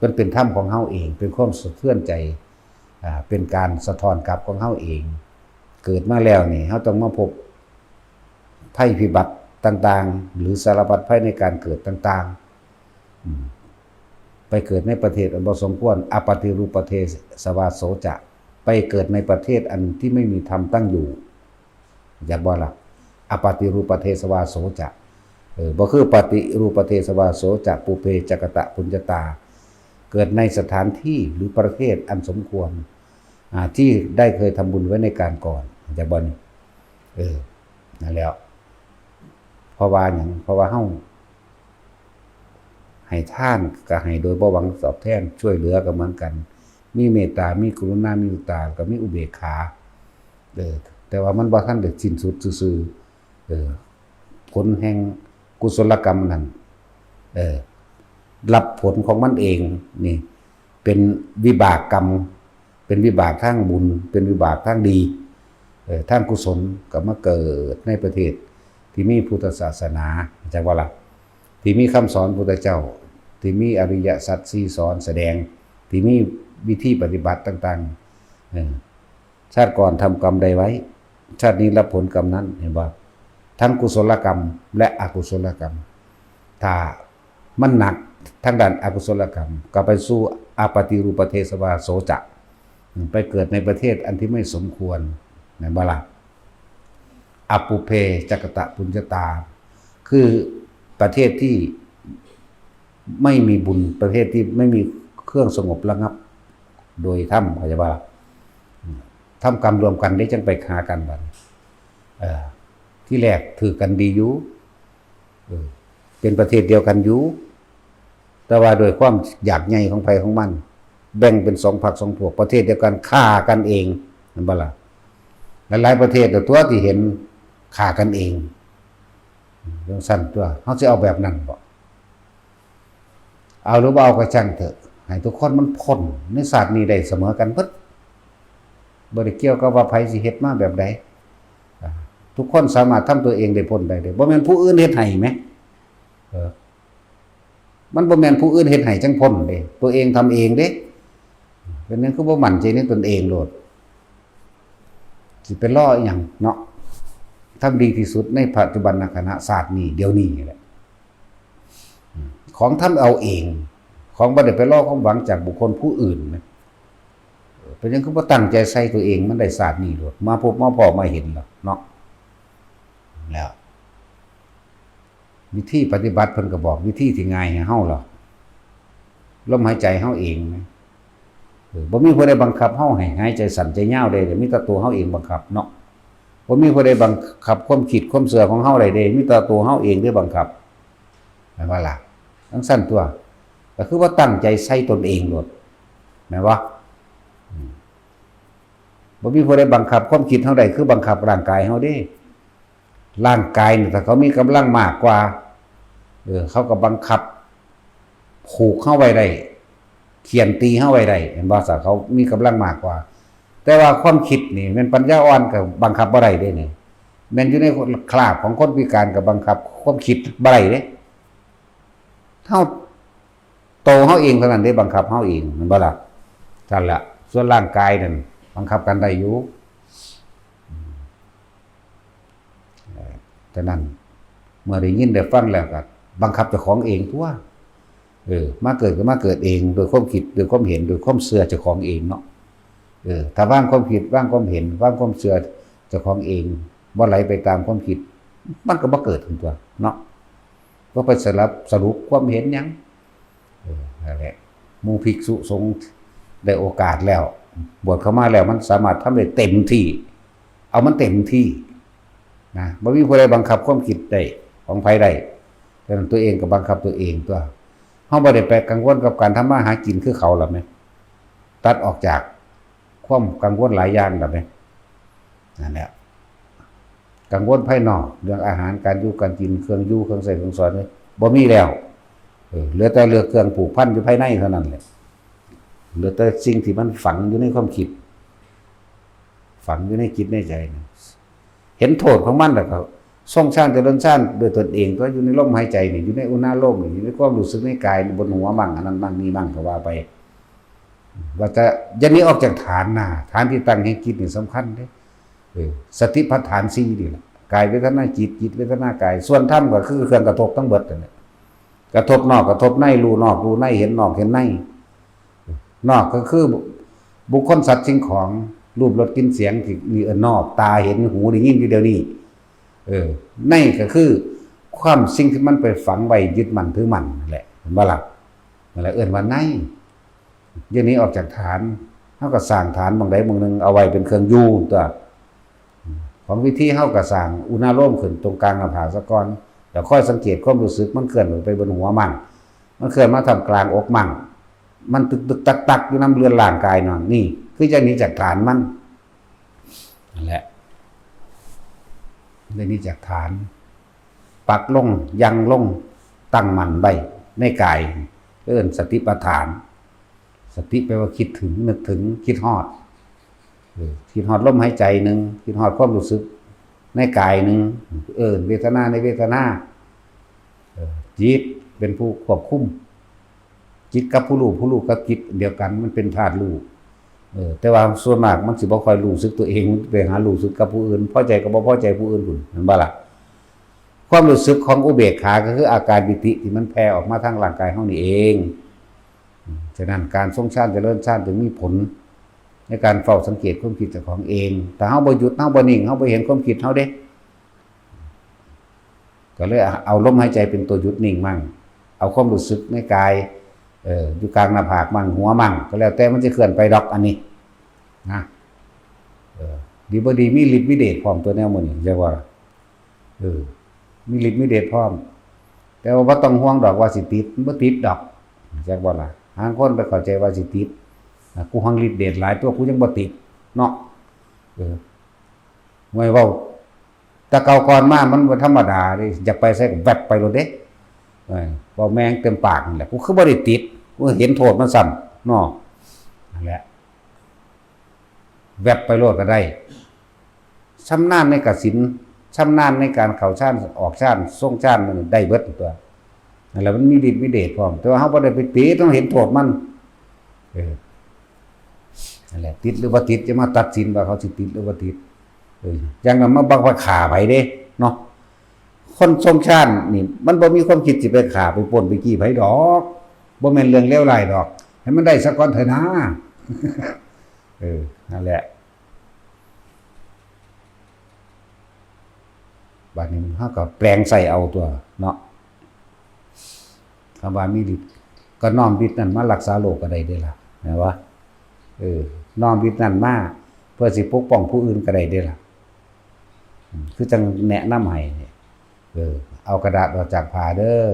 มันเป็นธรรมของเฮาเอง เป็นความสะเทือนใจ อ่า เป็นการสะท้อนกลับของเฮาเอง เกิดมาแล้วนี่ เฮาต้องมาพบภัยพิบัติต่างๆ หรือสารพัดภัยในการเกิดต่างๆ อืม ไปเกิดในประเทศอันบ่สมควร อปฏิรูปประเทศสวาโสจะ ไปเกิดในประเทศอันที่ไม่มีธรรมตั้งอยู่ อยากบ่ล่ะ อปฏิรูปประเทศวาโสจะ เออ บ่คือปฏิรูปประเทศวาโสจะ ปุเพจะกตะปุญญาตา เกิดในสถานที่หรือประเทศอันสมควร อ่า ที่ได้เคยทำบุญไว้ในการก่อน อยากบ่นี่ เออ นั่นแหล้ว เพราะว่าหยัง เพราะว่าเฮา ให้ทานก็ให้โดยบ่หวังตอบแทน ช่วยเหลือก็เหมือนกัน มีเมตตา มีกรุณา มีมุทิตา ก็มีอุเบกขา เออ แต่ว่ามันบ่ทันได้สิ้นสุดซื่อๆ เออ ผลแห่งกุศลกรรมนั้น เออ รับผลของมันเอง นี่ เป็นวิบากกรรม เป็นวิบากทางบุญ เป็นวิบากทางดี เอ่อ ทางกุศล ก็มาเกิดในประเทศที่มีพุทธศาสนา จักว่าล่ะ ที่มีคำสอนพุทธเจ้า ที่มีอริยสัจสี่สอนแสดง ที่มีวิธีปฏิบัติต่างๆ เออ ชาติก่อนทำกรรมใดไว้ ชาตินี้รับผลกรรมนั้น เห็นบ่ ทั้งกุศลกรรมและอกุศลกรรม ถ้ามันหนักทางด้านอกุศลกรรม ก็ไปสู่อปฏิรูปประเทศวาโสจะ ไปเกิดในประเทศอันที่ไม่สมควร แม่นบ่ล่ะ อปุเพจะกตะปุญญาตา คือประเทศที่ไม่มีบุญ ประเทศที่ไม่มีเครื่องสงบระงับโดยธรรม เข้าใจบ่ล่ะ ทำกรรมร่วมกันได้จังไปหากันบัดนี้ เอ่อ ที่แรกถืกกันดีอยู่ เออ เป็นประเทศเดียวกันอยู่ แต่ว่าด้วยความอยากใหญ่ของไผของมัน แบ่งเป็นสองพรรคสองพวก ประเทศเดียวกันฆ่ากันเอง แม่นบ่ล่ะ หลายๆประเทศตัวที่เห็นฆ่ากันเอง จั่งซั้นตัว เฮาสิเอาแบบนั้นบ่ เอาหรือบ่เอาก็ช่างเถอะ ให้ทุกคนมันพ้นในชาตินี้ได้เสมอกันเบิด บ่ได้เกี่ยวกับว่าไผสิเฮ็ดมาแบบใด ทุกคนสามารถทำตัวเองได้พ้นได้เด้ บ่แม่นผู้อื่นเฮ็ดให้แหม เออ มันบ่แม่นผู้อื่นเฮ็ดให้จั่งพ้นเด้ ตัวเองทำเองเด้ เป็นหยังคือบ่มั่นใจในตนเองโลด สิไปรออิหยังเนาะ ทำดีที่สุดในปัจจุบันขณะ ชาตินี้ เดี๋ยวนี้นี่แหละ ของทำเอาเอง ของบ่ได้ไปรอความหวังจากบุคคลผู้อื่นนะ เป็นหยังคือบ่ตั้งใจใส่ตัวเอง มันได้ชาตินี้โลด มาพบมาพ้อมาเห็นแล้วเนาะ แล้ว วิธีปฏิบัติเพิ่นก็บอกวิธีที่ง่ายให้เฮาแล้ว ลมหายใจเฮาเองนะ เออ บ่มีผู้ใดบังคับเฮาให้หายใจสั้นใจยาวได้เด้ มีแต่ตัวเฮาเองบังคับเนาะ บ่มีผู้ใดบังคับความคิดความเชื่อของเฮาได้เด้ มีแต่ตัวเฮาเองเด้บังคับ แม่นบ่ล่ะ จั่งซั้นตั๊ว ก็คือว่าตั้งใจใส่ตนเองโลด แม่นบ่ อืม บ่มีผู้ใดบังคับความคิดเฮาได้ คือบังคับร่างกายเฮาเด้ ร่างกายนี่ถ้าเขามีกำลังมากกว่า เออ เขาก็บังคับ ผูกเฮาไว้ได้ เฆี่ยนตีเฮาไว้ได้ แม่นบ่ ถ้าเขามีกำลังมากกว่า แต่ว่าความคิดนี่แม่นปัญญาอ่อนก็บังคับบ่ได้เด้นี่ แม่นอยู่ในคราบของคนพิการก็บังคับความคิดบ่ได้เด้ เฮา โตเฮาเองเท่านั้นเด้บังคับเฮาเอง แม่นบ่ล่ะ ซั่นล่ะ ส่วนร่างกายนั่นบังคับกันได้อยู่ เอ่อ ฉะนั้น เมื่อได้ยินได้ฟังแล้วก็บังคับเจ้าของเองตั๊ว เออ มาเกิดก็มาเกิดเอง โดยความคิด โดยความเห็น โดยความเชื่อเจ้าของเองเนาะ เออ ถ้าวางความคิด วางความเห็น วางความเชื่อเจ้าของเอง บ่ไหลไปตามความคิด มันก็บ่เกิดขึ้นตั๊วเนาะ บ่ไปสลับสรุปความเห็นหยัง เออ นั่นแหละ หมู่ภิกษุสงฆ์ได้โอกาสแล้ว บวชเข้ามาแล้วมันสามารถทำได้เต็มที่ เอามันเต็มที่นะ บ่มีผู้ใดบังคับความคิดได้ ของไผได้ ฉะนั้นตัวเองก็บังคับตัวเองตั๊ว เฮาบ่ได้ไปกังวลกับการทำมาหากินคือเขาล่ะแหม ตัดออกจากความกังวลหลายอย่างล่ะแหม นั่นแหละ กังวลภายนอก เรื่องอาหาร การอยู่ การกิน เครื่องอยู่ เครื่องใช้ เครื่องสอย นี่บ่มีแล้ว เออ เหลือแต่เรื่องเครื่องผูกพันอยู่ภายในเท่านั้นแหละ เหลือแต่สิ่งที่มันฝังอยู่ในความคิด ฝังอยู่ในจิตในใจนะ เห็นโทษของมันแล้วก็ทรงฌานเจริญฌานด้วยตนเอง ก็อยู่ในลมหายใจนี่ อยู่ในอุณาโลมนี่ อยู่ในความรู้สึกในกาย บนหัวมั่ง อันนั้นมั่ง นี่มั่ง ก็ว่าไป ว่าจะอย่าหนีออกจากฐานนะ ฐานที่ตั้งแห่งจิตนี่สำคัญเด้ เออ สติปัฏฐานสี่นี่แหละ กายเวทนาจิต จิตเวทนากาย ส่วนธรรมก็คือเครื่องกระทบทั้งเบิดนั่นแหละ กระทบนอกกระทบใน รู้นอกรู้ใน เห็นนอกเห็นใน นอกก็คือบุคคลสัตว์สิ่งของ รูปรสกลิ่นเสียงที่มีเอิ้นนอก ตาเห็น หูได้ยินอยู่เดี๋ยวนี้ เออ ในก็คือความสิ่งที่มันไปฝังไว้ยึดมั่นถือมั่นนั่นแหละ เห็นบ่ล่ะ นั่นแหละเอิ้นว่าใน อย่าหนีออกจากฐาน เฮาก็สร้างฐานหม่องใดหม่องหนึ่งเอาไว้เป็นเครื่องอยู่ตั๊ว ของวิธีเฮาก็สร้างอุณาโลมขึ้นตรงกลางหน้าผากซะก่อน แล้วคอยสังเกตความรู้สึกมันเคลื่อนไปบนหัวมั่ง มันเคลื่อนมาท่ามกลางอกมั่ง มันตึกๆตักๆอยู่นำเรือนร่างกายนั่น นี่คือจะหนีจากฐานมัน นั่นแหละ ได้หนีจากฐาน ปักลง ยังลง ตั้งมั่นไว้ในกาย เอิ้นสติปัฏฐาน สติแปลว่าคิดถึง นึกถึง คิดฮอด เออ คิดฮอดลมหายใจหนึ่ง คิดฮอดความรู้สึกในกายหนึ่ง เอิ้นเวทนาในเวทนา เออ จิตเป็นผู้ควบคุม จิตกับผู้รู้ ผู้รู้กับจิตเดียวกัน มันเป็นธาตุรู้ เออ แต่ว่าส่วนมากมันสิบ่ค่อยรู้สึกตัวเอง มันไปหารู้สึกกับผู้อื่น พอใจก็บ่พอใจผู้อื่นพุ้น แม่นบ่ล่ะ ความรู้สึกของอุเบกขาก็คืออาการปีติที่มันแผ่ออกมาทางร่างกายเฮานี่เอง ฉะนั้นการทรงฌานเจริญฌานจึงมีผล ในการเฝ้าสังเกตความคิดเจ้าของเอง ถ้าเฮาบ่หยุด เฮาบ่นิ่ง เฮาบ่เห็นความคิดเฮาเด้ ก็เลยเอาลมหายใจเป็นตัวหยุดนิ่งมั่ง เอาความรู้สึกในกาย เออ อยู่กลางหน้าผากมั่ง หัวมั่ง ก็แล้วแต่มันจะเคลื่อนไปดอกอันนี้ นะ เออ ดีบ่ดีมีฤทธิ์มีเดชพร้อมตั๊วแนวหมู่นี้ จักว่า เออ มีฤทธิ์มีเดชพร้อม แต่ว่าบ่ต้องห่วงดอกว่าสิติด มันบ่ติดดอก จักว่าล่ะ หางคนไปเข้าใจว่าสิติด อ่ะ กูหังฤทธิ์เดชหลายตั๊ว กูยังบ่ติด เนาะ เออ ไว้เว้า แต่เก่าก่อนมามันบ่ธรรมดาเด้ อยากไปไสก็แวบไปโลดเด้ เออ เว้าแม่งเต็มปากนั่นแหละ กูคือบ่ได้ติด กูเห็นโทษมันซ้ำ เนาะ นั่นแหละ แวบไปโลดก็ได้ ชำนาญในกสิณ ชำนาญในการเข้าฌานออกฌานทรงฌานมันได้เบิดตัว นั่นแหละมันมีฤทธิ์มีเดชพร้อม แต่ว่าเฮาบ่ได้ไปติด ต้องเห็นโทษมัน เออ นั่นแหละ ติดหรือบ่ติด จะมาตัดสินว่าเขาสิติดหรือบ่ติด เออ อย่างนั้นมาบังว่าฆ่าไผเด้ เนาะ คนทรงฌานนี่ มันบ่มีความคิดสิไปฆ่าไปปล้นไปจี้ไผดอก บ่แม่นเรื่องเลวร้ายดอก ให้มันได้ซะก่อนเถอะนะ เออ นั่นแหละ บัดนี้เฮาก็แปลงใส่เอาตัวเนาะ คำว่ามีฤทธิ์ ก็น้อมฤทธิ์นั้นมารักษาโรคก็ได้เด้ล่ะ แม่นบ่ เออ น้อมฤทธิ์นั้นมา เพื่อสิปกป้องผู้อื่นก็ได้เด้ล่ะ อืม คือจั่งแนะนำให้นี่ เออ เอากระดาษออกจากผ้าเด้อ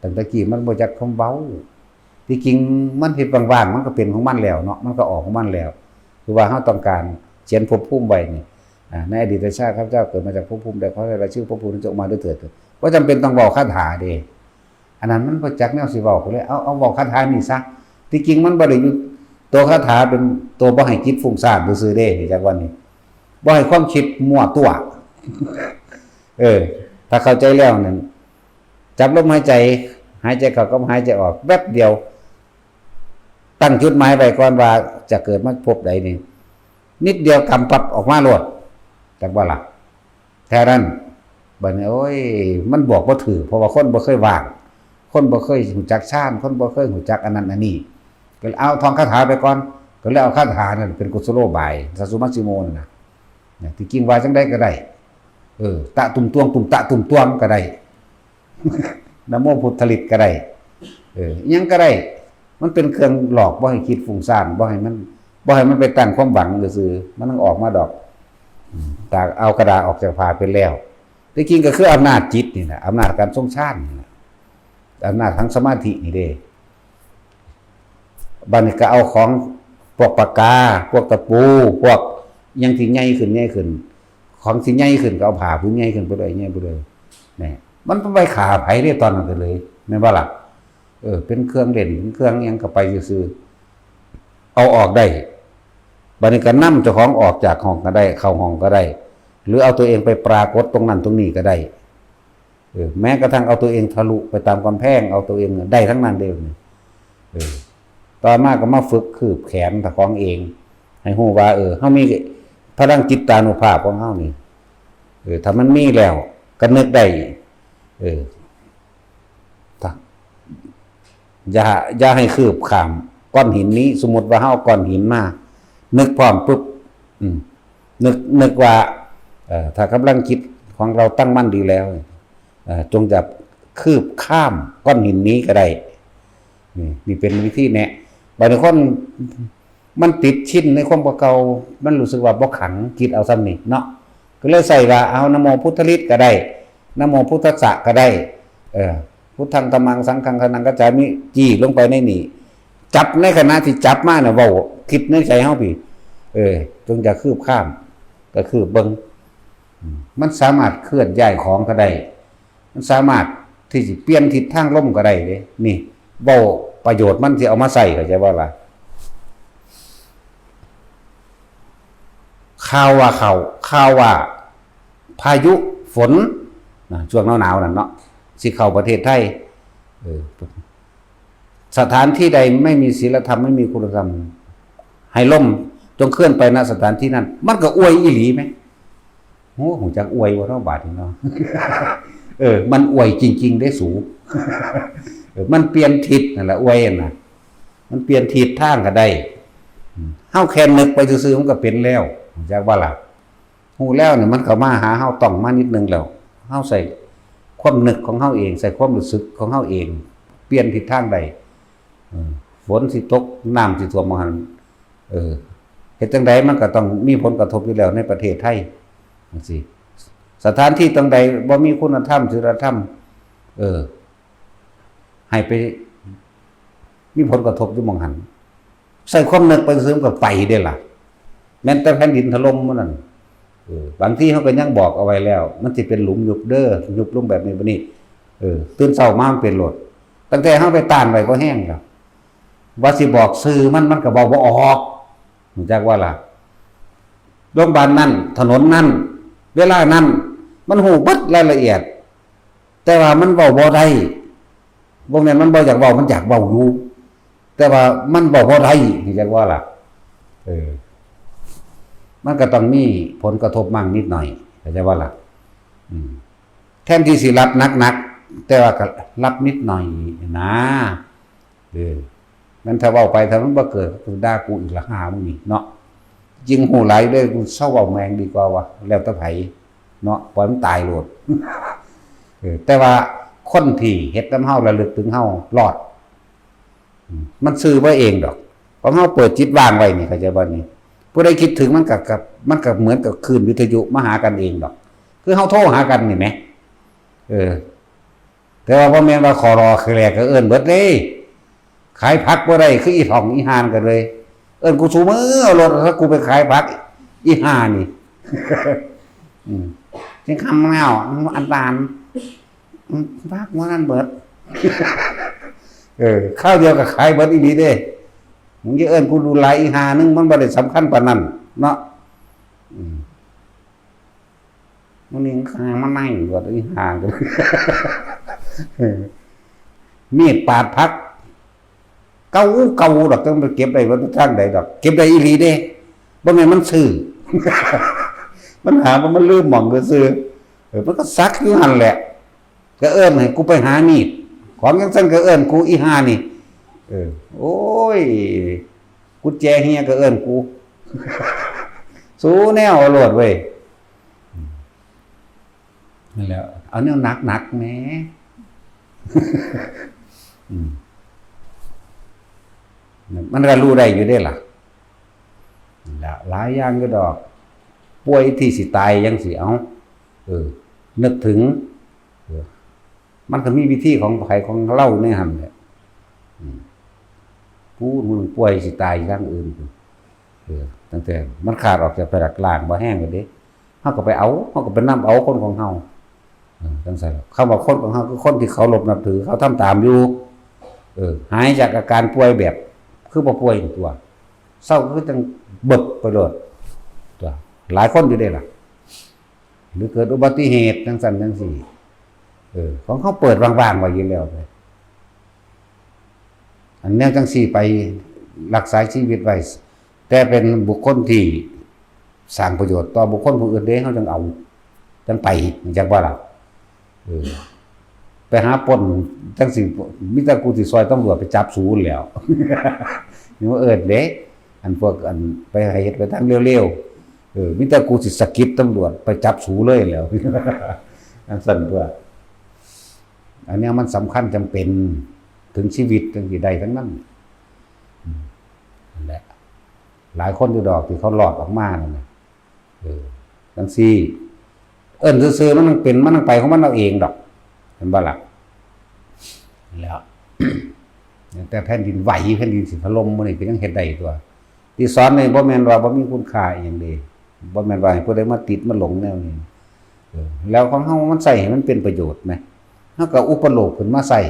ตั้งแต่กี้มันบ่จักคำเว้า ที่จริงมันเฮ็ดว่างๆ มันก็เป็นของมันแล้วเนาะ มันก็ออกของมันแล้ว คือว่าเฮาต้องการเขียนภพภูมิไว้นี่ อ่า ในอดีตชาติข้าพเจ้าเกิดมาจากภพภูมิใด ขอให้รายชื่อภพภูมินั้นจงออกมาด้วยเถิด บ่จำเป็นต้องเว้าคาถาเด้ อันนั้นมันบ่จักแนวสิเว้า ก็เลยเอา เอาเว้าคาถานี่ซะ ที่จริงมันบ่ได้อยู่ ตัวคาถาเป็นตัวบ่ให้จิตฟุ้งซ่านซื่อๆเด้ จักวันนี้ บ่ให้ความคิดมั่วตัว เออ ถ้าเข้าใจแล้วนั่น จับลมหายใจ หายใจเข้ากับหายใจออกแป๊บเดียว ตั้งจุดหมายไว้ก่อนว่าจะเกิดมาพบใดนี่ นิดเดียวกำปั๊บออกมาโลด จักบ่ล่ะ แค่นั้น บัดนี้ โอ้ย มันบอกบ่ถืก เพราะว่าคนบ่เคยว่าง คนบ่เคยรู้จักฌาน คนบ่เคยรู้จักอันนั้นอันนี้ ก็เลยเอาท่องคาถาไปก่อน ก็เลยเอาคาถานั่นเป็นกุศโลบาย สัสสุมัชฌิโมนั่นน่ะ เนี่ย ที่จริงว่าจั่งใดก็ได้ เออ ตะตุ่มตวง ตุ่มตะตุ่มตวงก็ได้ นะโมพุทธฤทธิ์ก็ได้ เออ อิหยังก็ได้ มันเป็นเครื่องหลอก บ่ให้คิดฟุ้งซ่าน บ่ให้มัน บ่ให้มันไปตั้งความหวังซื่อๆ มันต้องออกมาดอก อืม ตากเอากระดาษออกจากผ้าเป็นแล้ว ที่จริงก็คืออำนาจจิตนี่แหละ อำนาจการทรงฌานนี่แหละ อำนาจทางสมาธินี่เด้ บัดนี้ก็เอาของพวกปากกา พวกตะปู พวกหยังที่ใหญ่ขึ้น ใหญ่ขึ้น ของที่ใหญ่ขึ้นก็เอาผ้าผืนใหญ่ขึ้นไปเลย ใหญ่ไปเลย นี่ มันไปฆ่าไผได้ตอนนั้นก็เลย แม่นบ่ล่ะ เออ เป็นเครื่องเล่น เป็นเครื่องหยังก็ไปซื่อๆ เอาออกได้ บัดนี้ก็นำเจ้าของออกจากห้องก็ได้ เข้าห้องก็ได้ หรือเอาตัวเองไปปรากฏตรงนั้นตรงนี้ก็ได้ เออ แม้กระทั่งเอาตัวเองทะลุไปตามกำแพง เอาตัวเองได้ทั้งนั้นเด้ เออ ต่อมาก็มาฝึกคืบแขนเจ้าของเอง ให้รู้ว่า เออ เฮามีพลังจิตตานุภาพของเฮานี่ เออ ถ้ามันมีแล้ว ก็นึกได้ เออ ถ้า อย่า อย่าให้คืบข้ามก้อนหินนี้ สมมุติว่าเฮาเอาก้อนหินมา นึกพร้อมปุ๊บ อืม นึก นึกว่า เอ่อ ถ้ากำลังจิตของเราตั้งมั่นดีแล้ว เอ่อ จงจะคืบข้ามก้อนหินนี้ก็ได้ นี่ นี่เป็นวิธีแนะ บางคนมันติดชินในความเก่า มันรู้สึกว่าบ่ขัง คิดเอาส่ำนี้เนาะ ก็เลยใส่ว่า เอา นะโมพุทธฤทธิ์ก็ได้ นะโมพุทธัสสะก็ได้ เออ พุทธังธัมมังสังฆังสรณังคัจฉามิ จี้ลงไปในนี่ จับในขณะที่จับมาน่ะ เว้า คิดในใจเฮาพี้ เออ จงจะคืบข้าม ก็คืบเบิ่ง อืม มันสามารถเคลื่อนย้ายของก็ได้ มันสามารถที่สิเปลี่ยนทิศทางลมก็ได้เด้ นี่ เว้าประโยชน์มันสิเอามาใช้ เข้าใจบ่ล่ะ ข่าวว่าเข้า ข่าวว่าพายุฝนนะ ช่วงหนาวๆนั่นเนาะ สิเข้าประเทศไทย เออ สถานที่ใดไม่มีศีลธรรม ไม่มีคุณธรรม ให้ลมจงเคลื่อนไป ณ สถานที่นั้น มันก็อวยอีหลีแหม โอ้ ฮู้จักอวยบ่เนาะ บาดนี้เนาะ เออ มันอวยจริงๆเด้สู เออ มันเปลี่ยนทิศนั่นแหละ อวยน่ะ มันเปลี่ยนทิศทางก็ได้ อืม เฮาแค่นึกไปซื่อๆมันก็เป็นแล้ว ฮู้จักบ่ล่ะ ฮู้แล้วเนี่ยมันเข้ามาหาเฮา ต้องมานิดนึงแล้ว เฮาใช้ความนึกของเฮาเอง ใช้ความรู้สึกของเฮาเอง เปลี่ยนทิศทางได้ เออ ฝนสิตก น้ำสิท่วม ว่าหั่น เออ เฮ็ดจั่งใดมันก็ต้องมีผลกระทบอยู่แล้วในประเทศไทย จั่งซี้ สถานที่ตรงใดบ่มีคุณธรรม ศีลธรรม เออ ให้ไปมีผลกระทบอยู่หม่องหั่น ใช้ความนึกไปซื่อๆมันก็ไปเด้ล่ะ แม้แต่แผ่นดินถล่มมื้อนั้น เออ บางทีเฮาก็ยังบอกเอาไว้แล้ว มันสิเป็นหลุมยุบเด้อ ยุบลงแบบนี้ บัดนี้ เออ ตื่นเช้ามามันเป็นโลด ตั้งแต่เฮาไปต้านไว้พอแฮงแล้ว ว่าสิบอกชื่อมัน มันก็เว้าบ่ออก ฮู้จักบ่ล่ะ โรงบาลนั้น ถนนนั้น เวลานั้น มันฮู้เบิดรายละเอียด แต่ว่ามันเว้าบ่ได้ บ่แม่นมันบ่อยากเว้า มันอยากเว้าอยู่ แต่ว่ามันเว้าบ่ได้ จักว่าล่ะ เออ มันก็ต้องมีผลกระทบมั่งนิดหน่อย เข้าใจบ่ล่ะ อืม แทนที่สิรับหนักๆ แต่ว่าก็รับนิดหน่อยนะ เออ มันถ้าเว้าไป ถ้ามันบ่เกิด ก็ด่ากูอีกละ หามึงนี่เนาะ ยิ่งฮู้หลายเด้อ กูเซาเว้าแม่งดีกว่าวะ แล้วแต่ไผเนาะ ปล่อยมันตายโลด เออ แต่ว่าคนที่เฮ็ดนำเฮา ระลึกถึงเฮารอด อืม มันซื่อบ่เองดอก ของเฮาเปิดจิตว่างไว้นี่ เข้าใจบ่นี่ ผู้ใดคิดถึงมันก็ ก็ มันก็เหมือนกับคลื่นวิทยุมาหากันเองดอก คือเฮาโทรหากันนี่แหม เออ แต่ว่าบ่แม่นว่าขอรอคือแลก็เอิ้นเบิดเด้ ขายผักบ่ได้คืออีท่องอีห่านกันเลย เอิ้นกูซุมื้อ เอารถ ถ้ากูไปขายผัก อีห่านี่ อืม จังคำแล้ว อันตาน อืม ผักมื้อนั้นเบิด เออ คราวเดียวก็ขายเบิดอีหลีเด้ มึงจะเอิ้นกูดูหลายอีห่านึง มันบ่ได้สำคัญปานนั้นเนาะ อืม มื้อนี้ข้ามานั่งอยู่อีห่า มีดปาดผัก เก่าเก่าดอก จังไปเก็บได้ว่าทางใดดอก เก็บได้อีหลีเด้ บ่แม่นมันซื่อ มันหาว่ามันลืมหม่องซื่อๆ เออ มันก็สักอยู่หั่นแหละ ก็เอิ้นให้กูไปหามีด ของจังซั่นก็เอิ้นกูอีห่านี่ เออ โอ้ย กุญแจเฮียก็เอิ้นกู สู้แนวเอาโลดเว้ย นั่นแหละ เอาแนวหนักๆ แหม อืม มันก็รู้ได้อยู่เด้ล่ะ นั่นแหละ หลายอย่างอยู่ดอก ป่วยที่สิตายจังซี้ เอ้า เออ นึกถึง เออ มันก็มีวิธีของไผของเฮาในหั่นแหละ อืม ผู้มึงป่วยสิตายอยู่ทางอื่น เออ ตั้งแต่มันขาดออกจากพระหลักล่างบ่แห้งเลยเด้ เฮาก็ไปเอา เฮาก็ไปนำเอาคนของเฮา เออ จังซั่นล่ะ คำว่าคนของเฮาคือคนที่เคารพนับถือ เขาทำตามอยู่ เออ หายจากอาการป่วยแบบ คือบ่ป่วยนี่ตัว เซาคือจังเบิกไปโลด ตัว หลายคนอยู่เด้ล่ะ หรือเกิดอุบัติเหตุจังซั่นจังซี้ เออ ของเขาเปิดว่างๆ ไว้อยู่แล้วเด้ อันแนวจังซี้ไปรักษาชีวิตไว้ แต่เป็นบุคคลที่สร้างประโยชน์ต่อบุคคลผู้อื่นเด้ เขาจังเอา จังไป จักบ่ล่ะ เออ ไปหาปล้นจังซี้ มีแต่กูสิซอยตำรวจไปจับสูนแหล้ว นี่ว่าเอิ้นเด้ อันพวกอันไปเฮ็ดไปทางเร็วๆ เออ มีแต่กูสิสะกิดตำรวจไปจับสูเลยแหล้ว อันซั่นตัว อันเนี้ยมันสำคัญจำเป็นถึงชีวิตจังสิได้ทั้งนั้น อืม นั่นแหละ หลายคนอยู่ดอกที่เขารอดออกมานั่นน่ะ เออ จังซี้ เอิ้นซื่อๆ มันยังเป็น มันยังไปของมันเอาเองดอก เห็นบ่ล่ะ แล้ว แต่แผ่นดินไหว แผ่นดินสิถล่มมื้อนี้ก็ยังเฮ็ดได้ตัว ที่สอนนี่บ่แม่นว่าบ่มีคุณค่าอีหยังเด้ บ่แม่นว่าให้ผู้ใดมาติดมาหลงแนวนี้ เออ แล้วของเฮามันใช้ให้มันเป็นประโยชน์แหม เฮาก็อุปโลกขึ้นมาใช้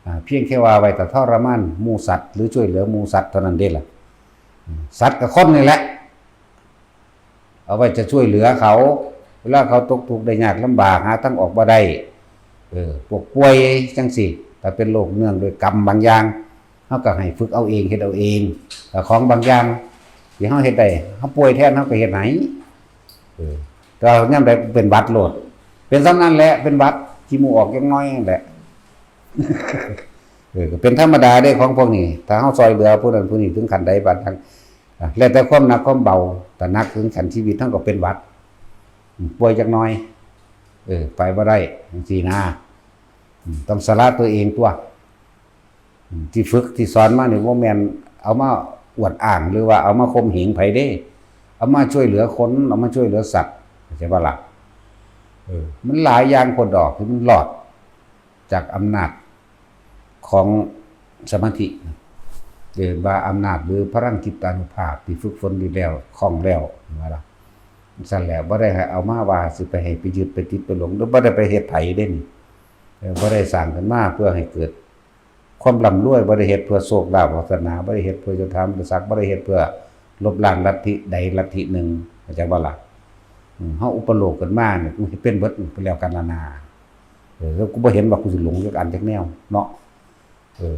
อ่า เพียงแค่ว่าไว้แต่ทรมานหมู่สัตว์ หรือช่วยเหลือหมู่สัตว์เท่านั้นเด้ล่ะ อืม สัตว์กับคนนี่แหละ เอาไว้จะช่วยเหลือเขา เวลาเขาตกทุกข์ได้ยากลำบาก หาทางออกบ่ได้ เออ พวกป่วยจังซี้ ถ้าเป็นโรคเนื่องด้วยกรรมบางอย่าง เฮาก็ให้ฝึกเอาเอง เฮ็ดเอาเอง แต่ของบางอย่างที่เฮาเฮ็ดได้ เฮาป่วยแทน เฮาก็เฮ็ดให้ เออ แต่ว่ายามใดเป็นหวัดโลด เป็นส่ำนั้นแหละ เป็นหวัด ขี้มูกออกจักหน่อยนั่นแหละ เออ ก็เป็นธรรมดาเด้ของพวกนี้ ถ้าเฮาช่วยเหลือผู้นั้นผู้นี้ถึงขั้นใดบาดนั้น อ่ะ แล้วแต่ความหนักความเบา ถ้าหนักถึงขั้นชีวิต เฮาก็เป็นหวัด อืม ป่วยจักหน่อย เออ ไปบ่ได้ จังซี้นะ อืม ต้องสละตัวเองตัว อืม ที่ฝึกที่สอนมานี่บ่แม่นเอามาอวดอ้าง หรือว่าเอามาข่มเหงไผเด้ เอามาช่วยเหลือคน เอามาช่วยเหลือสัตว์ เข้าใจบ่ล่ะ เออ มันหลายอย่างโพดดอกที่มันรอดจากอำนาจของสมาธินะ เรียกว่าอำนาจหรือพลังจิตตานุภาพที่ฝึกฝนดีแล้ว คล่องแล้ว ว่าล่ะ ซั่นแหละ บ่ได้ให้เอามาว่าสิไปให้ไปยึดไปติดไปหลง หรือบ่ได้ไปเฮ็ดไผเด้นี่ เออ บ่ได้สร้างขึ้นมาเพื่อให้เกิดความร่ำรวย บ่ได้เฮ็ดเพื่อโชคลาภวาสนา บ่ได้เฮ็ดเพื่อเจ้าทามกษัตริย์ บ่ได้เฮ็ดเพื่อลบล้างลัทธิใดลัทธิหนึ่ง เข้าใจบ่ล่ะ? อืม เฮาอุปโลกน์กันมาเนี่ย กูเฮ็ดเป็นเบิดไปแล้วกันนานา เออ แล้วกูบ่เห็นว่ากูสิหลงจักอันจักแนวเนาะ เออ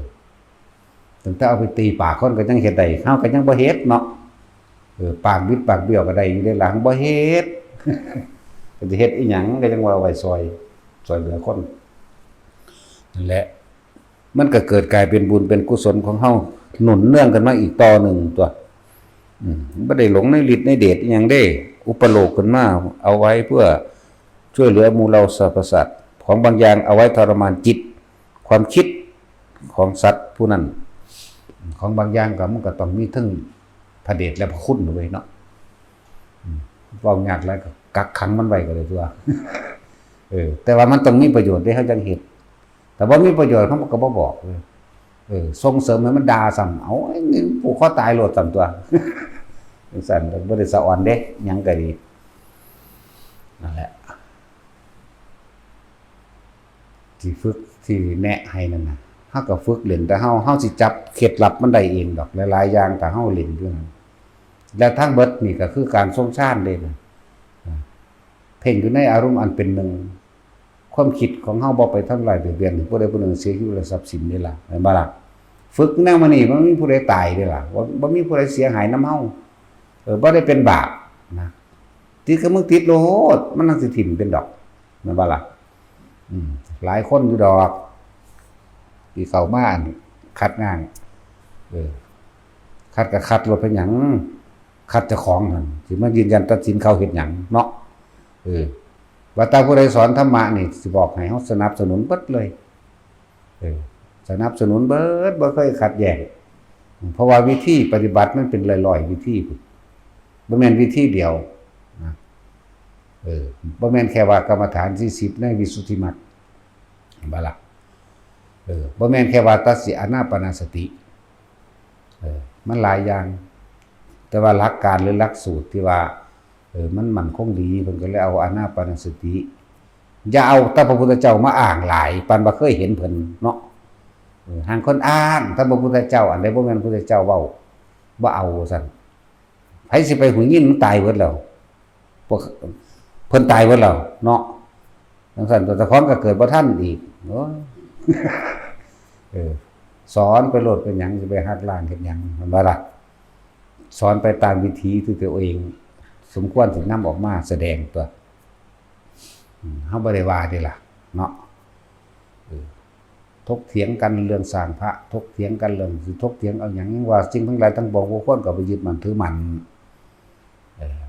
ตั้งแต่เอาไปตีปากคนก็ยังเฮ็ดได้ เฮาก็ยังบ่เฮ็ดเนาะ เออ ปากบิดปากเบี้ยวก็ได้อยู่เด้ล่ะ บ่เฮ็ด ก็สิเฮ็ดอีหยัง ก็ยังว่าเอาไว้ซ่อย ซ่อยเหลือคน นั่นแหละ มันก็เกิดกลายเป็นบุญเป็นกุศลของเฮา หนุนเนื่องกันมาอีกต่อหนึ่งตัว อืม บ่ได้หลงในฤทธิ์ในเดชอีหยังเด้ อุปโลกน์ขึ้นมา เอาไว้เพื่อช่วยเหลือหมู่เหล่าสรรพสัตว์ ของบางอย่างเอาไว้ทรมานจิต ความคิดของสัตว์ผู้นั้น ของบางอย่างก็มันก็ต้องมีทั้งพระเดชและพระคุณเว้ยเนาะ อืม เว้ายากหลายก็กักขังมันไว้ก็ได้ตัว เออ แต่ว่ามันต้องมีประโยชน์เด้ เฮาจั่งเฮ็ด แต่บ่มีประโยชน์ เฮาก็บ่บอกเลย เออ ส่งเสริมให้มันด่าซ้ำ เอา ไอ้นี่ผูกคอตายโลดซ้ำตัว จั่งซั้น บ่ได้สะออนเด้ หยังก็ดี นั่นแหละ ที่ฝึก ที่แนะให้นั่นน่ะ เฮาก็ฝึกเล่น แต่เฮา เฮาสิจับเคล็ดลับมันได้เองดอก หลายๆ อย่าง ถ้าเฮาเล่นอยู่นั่น และทั้งเบิดนี่ก็คือการทรงฌานเด้นะ เพ่งอยู่ในอารมณ์อันเป็นหนึ่ง ความคิดของเฮาบ่ไปทำร้ายเบียดเบียนผู้ใดผู้หนึ่งเสียชีวิตและทรัพย์สินนี่ล่ะ แม่นบ่ล่ะ ฝึกแนวมานี่ บ่มีผู้ใดตายเด้ล่ะ บ่ บ่มีผู้ใดเสียหายนำเฮา เออ บ่ได้เป็นบาปนะ ติดกับมึงติดโลด มันจั่งสิถิ่มเป็นดอก แม่นบ่ล่ะ อืม หลายคนอยู่ดอก ที่เข้ามาอันคัดงาน เออ คัดก็คัดโลด เป็นหยัง คัดเจ้าของหั่น สิมายืนยันตัดสินเขาเฮ็ดหยังเนาะ เออ ว่าแต่ผู้ใดสอนธรรมะนี่ สิบอกให้เฮาสนับสนุนเบิดเลย เออ สนับสนุนเบิด บ่เคยขัดแย้ง เพราะว่าวิธีปฏิบัติมันเป็นร้อยๆ วิธีพุ้น บ่แม่นวิธีเดียวนะ เออ บ่แม่นแค่ว่ากรรมฐานสี่สิบในวิสุทธิมรรค แม่นบ่ล่ะ เออ บ่แม่นแค่ว่าตัดสิอานาปานสติ เออ มันหลายอย่าง แต่ว่าหลักการหรือหลักสูตรที่ว่า เออ มันมั่นคงดี เพิ่นก็เลยเอาอานาปานสติ อย่าเอาแต่พระพุทธเจ้ามาอ้างหลาย ปานบ่เคยเห็นเพิ่นเนาะ เออ ห่างคนอ้างแต่พระพุทธเจ้า อันใดบ่แม่นพระพุทธเจ้าเว้า บ่เอาว่าซั่น ไผสิไปหูยินมันตายเบิดแล้ว พวกเพิ่นตายเบิดแล้วเนาะ จั่งซั้นตัวเจ้าของก็เกิดบ่ทันอีก โอ้ย เออ สอนไปโลด เป็นหยังสิไปหักล้างเฮ็ดหยัง แม่นบ่ล่ะ สอนไปตามวิธีที่ตัวเองสมควรสินำออกมาแสดงตัว อืม เฮาบ่ได้ว่าเด้ล่ะ เนาะ เออ ถกเถียงกันเรื่องสร้างพระ ถกเถียงกันเรื่องสิถกเถียงเอาหยัง ยังว่าสิ่งทั้งหลายทั้งปวงบ่ควรก็ไปยึดมั่นถือมั่น เออ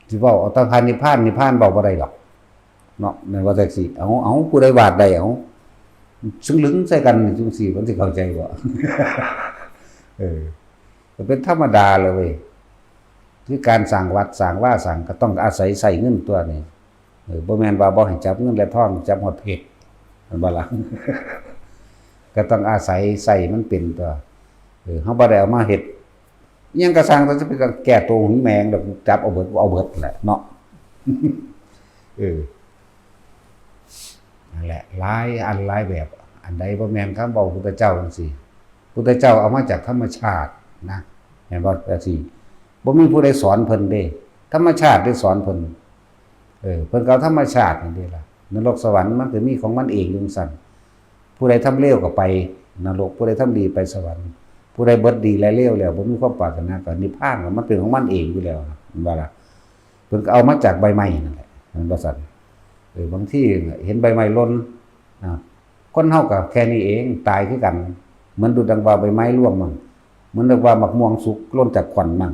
สิเว้าเอาแต่พระนิพพาน นิพพานเว้าบ่ได้ดอก เนาะ แม่นว่าจั่งซี้ เอา เอา ผู้ใดวาดได้ เอา ซึ่งลึงใส่กันจั่งซี้ มันสิเข้าใจบ่ เออ ก็เป็นธรรมดาเลยเว้ย คือการสร้างวัดสร้างวาสร้าง ก็ต้องอาศัยใช้เงินตัวนี้ เออ บ่แม่นว่าบ่ให้จับเงินและทอง จับฮอดเพชร แม่นบ่ล่ะ ก็ต้องอาศัยใช้มันเป็นตัว เออ เฮาบ่ได้เอามาเฮ็ด อิหยังก็ซ่าง แต่จะไปแก้ตัวหึงแมงดอก จับเอาเบิด เอาเบิดแหละเนาะ เออ นั่นแหละ หลายอันหลายแบบ อันใดบ่แม่นคำเว้าพุทธเจ้าจั่งซี้ พุทธเจ้าเอามาจากธรรมชาตินะ แม่นบ่จั่งซี้ บ่มีผู้ใดสอนเพิ่นเด้ ธรรมชาติได้สอนเพิ่น เออ เพิ่นก็เอาธรรมชาตินี่เด้ล่ะ นรกสวรรค์มันก็มีของมันเองอยู่จั่งซั้น ผู้ใดทำเลวก็ไปนรก ผู้ใดทำดีไปสวรรค์ ผู้ใดเบิดดีและเลวแล้ว บ่มีความปรารถนาก็นิพพาน มันเป็นของมันเองอยู่แล้วนะ แม่นบ่ล่ะ เพิ่นก็เอามาจากใบไม้นั่นแหละ แม่นบ่ซั่น เออ บางทีเห็นใบไม้หล่น อ่า คนเฮาก็แค่นี้เอง ตายคือกัน เหมือนดุจดังว่าใบไม้ร่วงมั่ง เหมือนดังว่าหมากม่วงสุกหล่นจากขวัญมั่ง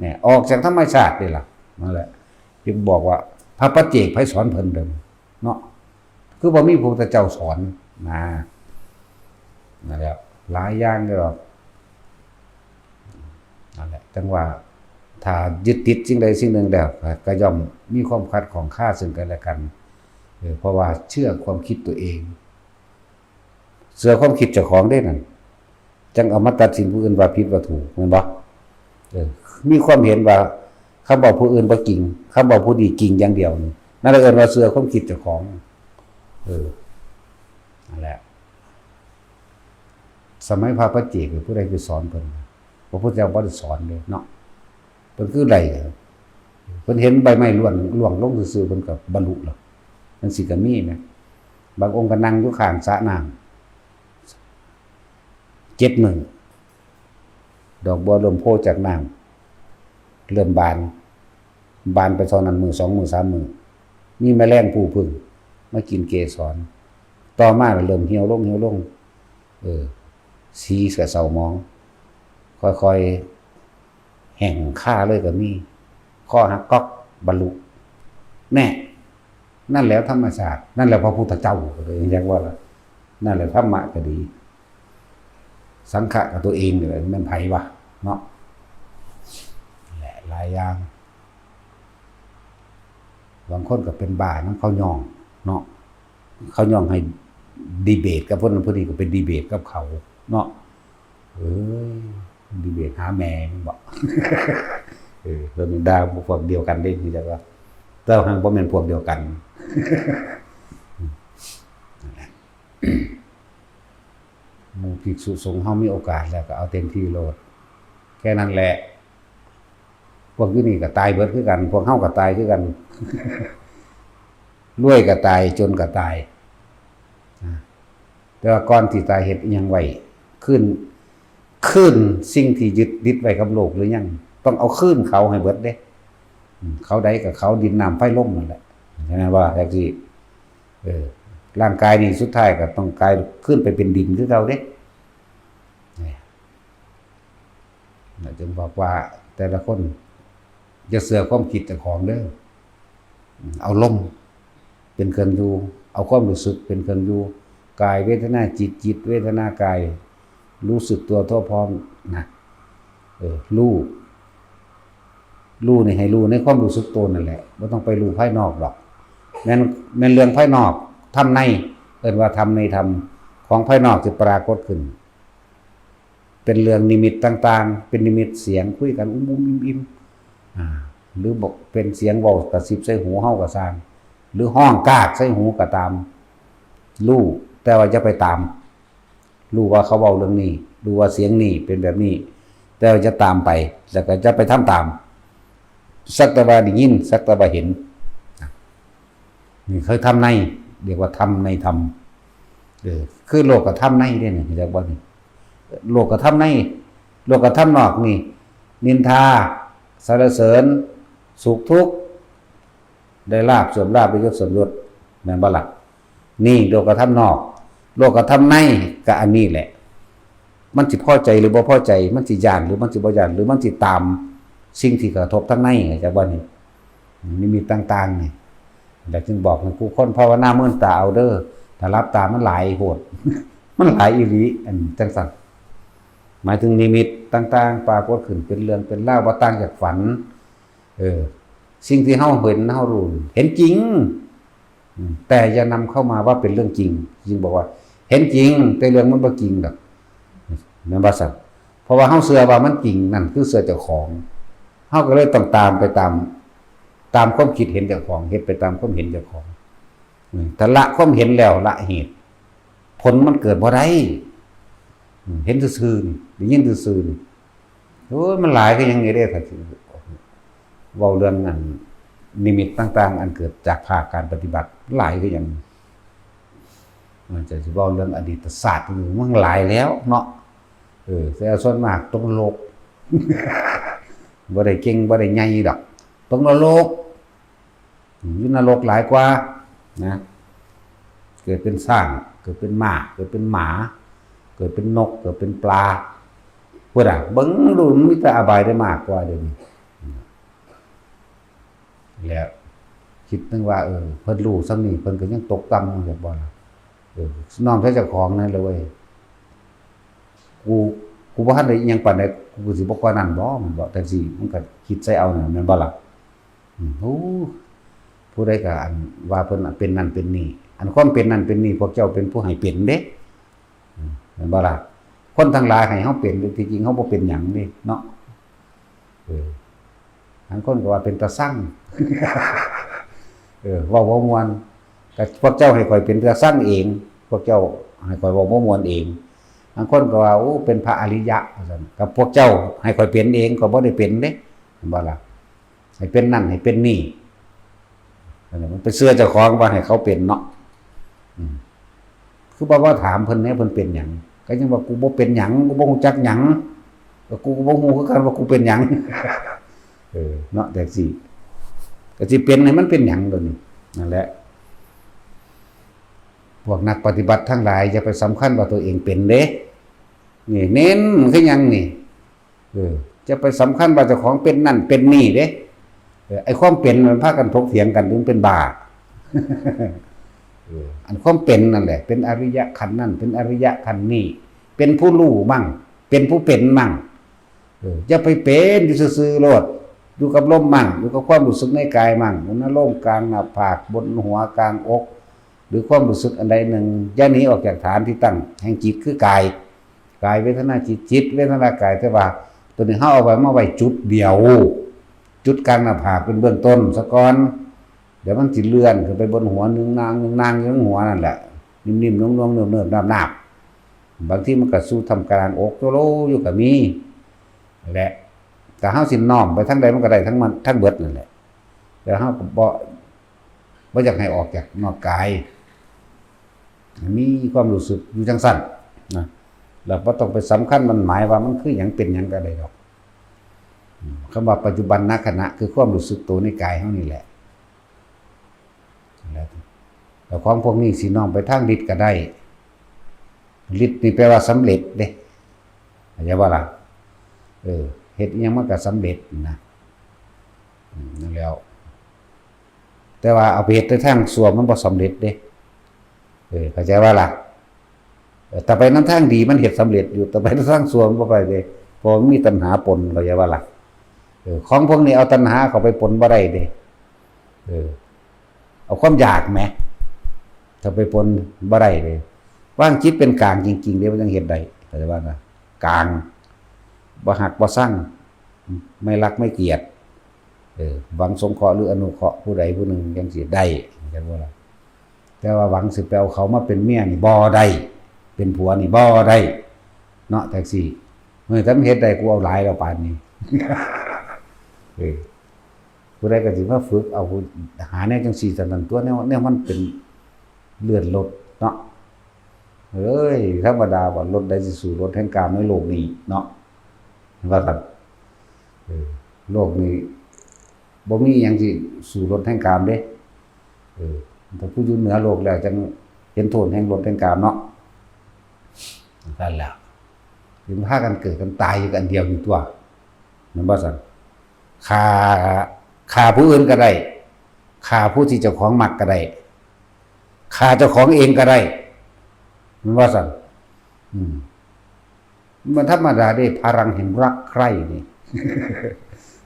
เนี่ย ออกจากธรรมชาตินี่ล่ะ นั่นแหละ จึงบอกว่าพระปัจเจกไผสอนเพิ่นเด้อ เนาะ คือบ่มีพระพุทธเจ้าสอนนะ นั่นแหละ หลายอย่างเลยดอก นั่นแหละ จั่งว่า ถ้ายึดติดสิ่งใดสิ่งหนึ่งแล้ว ก็ย่อมมีความขัดข้องคาซึ่งกันและกัน เออ เพราะว่าเชื่อความคิดตัวเอง เชื่อความคิดเจ้าของเด้นั่น จั่งเอามาตัดสินผู้อื่นว่าผิดว่าถูก แม่นบ่ เออ มีความเห็นว่าคำเว้าผู้อื่นบ่จริง คำเว้าผู้นี้จริงอย่างเดียวนี่ นั่นเอิ้นว่าเชื่อความคิดเจ้าของ เออ นั่นแหละ สมัยพระปัจเจกนี่ผู้ใดไปสอนเพิ่น พระพุทธเจ้าบ่ได้สอนเลยเนาะ เพิ่นคือได้ เพิ่นเห็นใบไม้ร่วงร่วงลงซื่อๆ เพิ่นก็บรรลุแล้ว จั่งซี้ก็มีนะ บางองค์ก็นั่งอยู่ข้างสระน้ำ เจ็ดมื้อ ดอกบัวเริ่มโผล่จากน้ำ เริ่มบาน บานไปเท่านั้น มื้อสองมื้อสามมื้อ มีแมลงผู้ผึ้งมากินเกสร ต่อมาเริ่มเหี่ยวลง เหี่ยวลง เออ สีก็เศร้าหมอง ค่อยๆ แห้งคาเลยก็มี คอหักก๊อก บรรลุ แน่ นั่นแหละธรรมชาติ นั่นแหละพระพุทธเจ้า ก็เลยเรียกว่าล่ะ นั่นแหละธรรมะก็ดี สังฆะกับตัวเองนี่แหละ แม่นไผวะ เนาะ แหละ หลายอย่าง บางคนก็เป็นบ้านำเขาย่อง เนาะ เขาย่องให้ดีเบตกับคนนั้นคนนี้ ก็ไปดีเบตกับเขา เนาะ เอ้ย ดีเบตหาแม่มึงบ่ เออ เพิ่นด่าพวกเดียวกันเด้ นี่แหละว่า แต่ว่าบ่แม่นพวกเดียวกัน นั่นแหละ หมู่ภิกษุสงฆ์เฮามีโอกาสแล้วก็เอาเต็มที่โลด แค่นั้นแหละ พวกอยู่นี่ก็ตายเบิดคือกัน พวกเฮาก็ตายคือกัน รวยก็ตาย จนก็ตาย นะ แต่ว่าก่อนสิตายเฮ็ดอิหยังไว้ คืน คืนสิ่งที่ยึดติดไว้กับโลกหรือยัง ต้องเอาคืนเขาให้เบิดเด้ อืม เขาใดก็เขา ดินน้ำไฟลมนั่นแหละ ใช่ไหมว่าจั่งซี้ เออ ร่างกายนี่สุดท้ายก็ต้องกลายคืนไปเป็นดินคือเก่าเด้ เนี่ย นะ จึงบอกว่าแต่ละคนอย่าเชื่อความคิดเจ้าของเด้อ เอาลมเป็นเครื่องอยู่ เอาความรู้สึกเป็นเครื่องอยู่ กายเวทนาจิต จิตเวทนากาย รู้สึกตัวทั่วพร้อมนะ เออ รู้ รู้นี่ให้รู้ในความรู้สึกตัวนั่นแหละ บ่ต้องไปรู้ภายนอกดอก แม่น แม่นเรื่องภายนอก ธรรมใน เอิ้นว่าธรรมในธรรม ของภายนอกที่ปรากฏขึ้น เป็นเรื่องนิมิตต่างๆ เป็นนิมิตเสียงคุยกันอุ้มๆ อิ่มๆ อ่า หรือบอกเป็นเสียงเว้ากระซิบใส่หูเฮาก็ซ่าง หรือฮ้องกากใส่หูก็ตาม รู้ แต่ว่าอย่าไปตาม รู้ว่าเขาเว้าเรื่องนี้ รู้ว่าเสียงนี้เป็นแบบนี้ แต่ว่าอย่าตามไป แล้วก็อย่าไปทำตาม สักแต่ว่าได้ยิน สักแต่ว่าเห็น นี่คือธรรมใน เรียกว่าธรรมในธรรม เออ คือโลกธรรมในเด้นี่ เรียกว่านี่ โลกธรรมใน โลกธรรมนอกนี่ นินทา สรรเสริญ สุขทุกข์ ได้ลาภเสื่อมลาภ ได้ยศเสื่อมยศ แม่นบ่ล่ะ นี่โลกธรรมนอก โลกธรรมในก็อันนี้แหละ มันสิพอใจหรือบ่พอใจ มันสิย้านหรือมันสิบ่ย้าน หรือมันสิตามสิ่งที่กระทบทางใน จักว่านี่ นิมิตต่างๆ นี่ แล้วจึงบอกให้คู่คนภาวนาเมินตาเอาเด้อ ถ้าหลับตามันหลายโพด มันหลายอีหลี อันจั่งซั้น หมายถึงนิมิตต่างๆ ปรากฏขึ้นเป็นเรื่องเป็นราว บ่ต่างจากฝัน เออ สิ่งที่เฮาเห็น เฮารู้ เห็นจริง อืม แต่อย่านำเข้ามาว่าเป็นเรื่องจริง จึงบอกว่า เห็นจริง แต่เรื่องมันบ่จริงดอก แม่นบ่ซั้น เพราะว่าเฮาเชื่อว่ามันจริง นั่นคือเชื่อเจ้าของ เฮาก็เลยต้องตามไปตาม ตามความคิดเห็นเจ้าของ เฮ็ดไปตามความเห็นเจ้าของ อืม ถ้าละความเห็นแล้วละเหตุ ผลมันเกิดบ่ได้ อืม เห็นซื่อๆ นี่ ได้ยินซื่อๆ นี่ โอ้ย มันหลายคือหยังนี่เด้ ถ้าสิเว้าเรื่องอันนิมิตต่างๆ อันเกิดจากภาคการปฏิบัติ หลายคือหยัง มันจะสิเว้าเรื่องอดีตศาสตร์นี่มันหลายแล้วเนาะ เออ แต่ส่วนมากตกนรก บ่ได้เก่ง บ่ได้ใหญ่ดอก ตกนรก อยู่นรกหลายกว่านะ เกิดเป็นช้าง เกิดเป็นม้า เกิดเป็นหมา เกิดเป็นนก เกิดเป็นปลา พุ้นน่ะ เบิ่งดูมันมีแต่อบายได้มากกว่าเดี๋ยวนี้ แล้วคิดถึงว่า เออ เพิ่นรู้ส่ำนี้ เพิ่นก็ยังตกต่ำอยู่บ่ล่ะ เออ น้อมใส่เจ้าของนั่นเลยเว้ย กู กูบ่ทันได้อิหยังปานใด กูสิบ่กว่านั้นบ่ มันบ่ จั่งซี้ มันก็คิดใส่เอานั่นแม่นบ่ล่ะ อืม โอ้ ผู้ใดก็อันว่าเพิ่นเป็นนั่นเป็นนี่ อันความเป็นนั่นเป็นนี่ พวกเจ้าเป็นผู้ให้เป็นเด้ อืม แม่นบ่ล่ะ คนทั้งหลายให้เฮาเป็น ที่จริงเฮาบ่เป็นหยังเด้เนาะ เออ บางคนก็ว่าเป็นตาซัง เออ เว้าบ่ม่วน ก็พวกเจ้าให้ข้อยเป็นตาซังเอง พวกเจ้าให้ข้อยเว้าบ่ม่วนเอง บางคนก็ว่า โอ้ เป็นพระอริยะ ว่าซั่น ก็พวกเจ้าให้ข้อยเป็นเอง ข้อยบ่ได้เป็นเด้ แม่นบ่ล่ะ ให้เป็นนั่นให้เป็นนี่ อันนี้มันไปเชื่อเจ้าของว่าให้เขาเป็นเนาะ อืม คือบ่ว่าถามเพิ่นเนี่ย เพิ่นเป็นหยัง ก็ยังว่า "กูบ่เป็นหยัง กูบ่ฮู้จักหยัง ก็กูก็บ่ฮู้คือกันว่ากูเป็นหยัง" เออ เนาะ แต่สิ ก็สิเป็นให้มันเป็นหยังตัวนี้ นั่นแหละ พวกนักปฏิบัติทั้งหลาย อย่าไปสำคัญว่าตัวเองเป็นเด้ นี่เน้นคือหยังนี่ เออ จะไปสำคัญว่าเจ้าของเป็นนั่นเป็นนี่เด้ เออ ไอ้ความเป็นมันพากันถกเถียงกัน มันเป็นบ้า เออ อันความเป็นนั่นแหละ เป็นอริยะขั้นนั่น เป็นอริยะขั้นนี่ เป็นผู้รู้มั่ง เป็นผู้เป็นมั่ง เออ อย่าไปเป็นอยู่ซื่อๆโลด อยู่กับลมมั่ง อยู่กับความรู้สึกในกายมั่ง อุณโลมกลางหน้าผาก บนหัว กลางอก หรือความรู้สึกอันใดหนึ่ง อย่าหนีออกจากฐานที่ตั้งแห่งจิตคือกาย กายเวทนาจิต จิตเวทนากาย แต่ว่าตัวนี้เฮาเอาไว้มาไว้จุดเดียว จุดกลางหน้าผากเป็นเบื้องต้นซะก่อน เดี๋ยวมันสิเลื่อนขึ้นไปบนหัว นึ่งนางนึ่งนางอยู่บนหัวนั่นแหละ นิ่มๆ นุ่มๆ เนิบๆ นาบๆ บางทีมันก็สู่ท่ามกลางอกโจโลอยู่ก็มี และ แต่เฮาสิน้อมไปทางใดมันก็ได้ทั้งมัน ทั้งเบิดนั่นแหละ แต่เฮาก็บ่ บ่อยากให้ออกจากนอกกาย มีความรู้สึกอยู่จังซั่นนะ แล้วบ่ต้องไปสำคัญมันหมายว่ามันคือหยังเป็นหยังก็ได้ดอก อืม คำว่าปัจจุบันนขณะ คือความรู้สึกตัวในกายเฮานี่แหละ แล้ว แล้วของพวกนี้สิน้อมไปทางฤทธิ์ก็ได้ ฤทธิ์นี่แปลว่าสำเร็จเด้ เข้าใจบ่ล่ะ เออ เฮ็ดอิหยังมันก็สำเร็จนะ อืม นั่นแหล้ว แต่ว่าเอาไปเฮ็ดในทางชั่วมันบ่สำเร็จเด้ เออ เข้าใจบ่ล่ะ เออ แต่ไปนำทางดีมันเฮ็ดสำเร็จอยู่ แต่ไปนำทางชั่วมันบ่ไปเด้ เพราะมันมีตัณหาปน เข้าใจบ่ล่ะ เออ ของพวกนี้เอาตัณหาเข้าไปปนบ่ได้เด้ เออ เอาความอยากแหม เข้าไปปนบ่ได้เด้ วางจิตเป็นกลางจริงๆเด้ มันจั่งเฮ็ดได้ เข้าใจบ่ล่ะ กลาง บ่ฮักบ่ซัง ไม่รักไม่เกลียด เออ หวังสงเคราะห์หรืออนุเคราะห์ผู้ใดผู้หนึ่งจั่งซี้ได้ เข้าใจบ่ล่ะ แต่ว่าหวังสิไปเอาเขามาเป็นเมียนี่บ่ได้ เป็นผัวนี่บ่ได้ เนาะ จั่งซี้ เฮ้ย ถ้ามันเฮ็ดได้ กูเอาหลายแล้วปานนี้ เออ ผู้ใดก็สิมาฝึกเอา หาแนวจั่งซี้ จั่งนั้นตัว แนว แนวมันเป็นเลือดรถเนาะ เอ้ย ธรรมดาว่า รถใดสิสู้รถแห่งกามในโลกนี้เนาะ ว่าซั่น เออ โลกนี้บ่มีหยังสิสู้รถแห่งกามเด้ เออ ถ้าผู้อยู่เหนือโลกแล้วจั่งเห็นโทษแห่งรถแห่งกามเนาะ นั่นแหละ ถึงพากันเกิดกันตายอยู่กันอันเดียวอยู่ตัว แม่นบ่ซั่น ฆ่า ฆ่าผู้อื่นก็ได้ ฆ่าผู้ที่เจ้าของมักก็ได้ ฆ่าเจ้าของเองก็ได้ แม่นบ่ซั่น อืม มันธรรมดาเด้ พลังแห่งรักใคร่นี่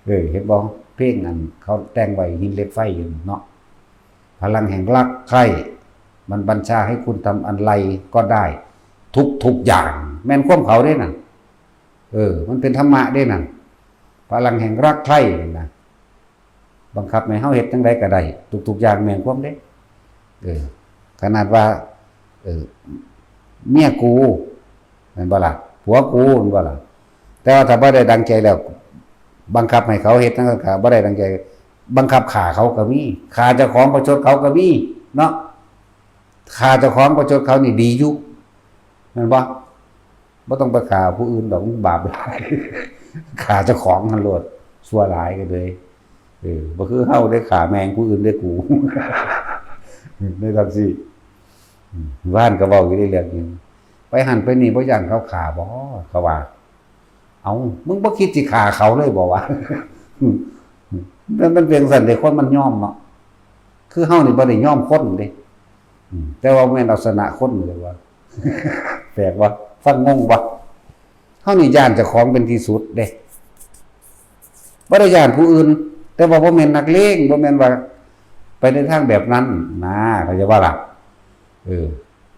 เออ เห็นบ่ เพลงอันเขาแต่งไว้หินเหล็กไฟอยู่เนาะ พลังแห่งรักใคร่ มันบัญชาให้คุณทำอันใดก็ได้ ทุกๆอย่าง แม่นความเขาเด้นั่น เออ มันเป็นธรรมะเด้นั่น พลังแห่งรักใคร่นี่นะ บังคับให้เฮาเฮ็ดจั่งใดก็ได้ ทุกๆอย่างแม่นความเด้ เออ ขนาดว่า เออ เมียกู แม่นบ่ล่ะ ผัวกู แม่นบ่ล่ะ แต่ว่าถ้าบ่ได้ดังใจแล้ว บังคับให้เขาเฮ็ดจั่งซั้นก็บ่ได้ดังใจ บังคับฆ่าเขาก็มี ฆ่าเจ้าของประชดเขาก็มี เนาะ ฆ่าเจ้าของประชดเขานี่ดีอยู่ แม่นบ่ บ่ต้องไปฆ่าผู้อื่นดอก มันบาปหลาย ฆ่าเจ้าของหั่นโลด ชั่วหลายก็เลย เออ บ่คือเฮาได้ฆ่าแม่งผู้อื่นได้กู ในจั่งซี้ อืม ว่านก็เว้าอยู่ได้เรื่องหนึ่ง ไปหั่นไปนี่บ่ย้านเขาฆ่าบ่ เขาว่า เอ้า มึงบ่คิดสิฆ่าเขาเลยบ่วะ มัน มันเป็นจั่งซั้นเด้ คนมันยอมเนาะ คือเฮานี่บ่ได้ยอมคนเด้ อืม แต่ว่าแม่นเอาชนะคนเลยว่า แปลกว่า ฟังงงว่า เฮานี่ย้านเจ้าของเป็นที่สุดเด้ บ่ได้ย้านผู้อื่น แต่ว่าบ่แม่นนักเลง บ่แม่นว่าไปในทางแบบนั้นนะ เข้าใจบ่ล่ะ เออ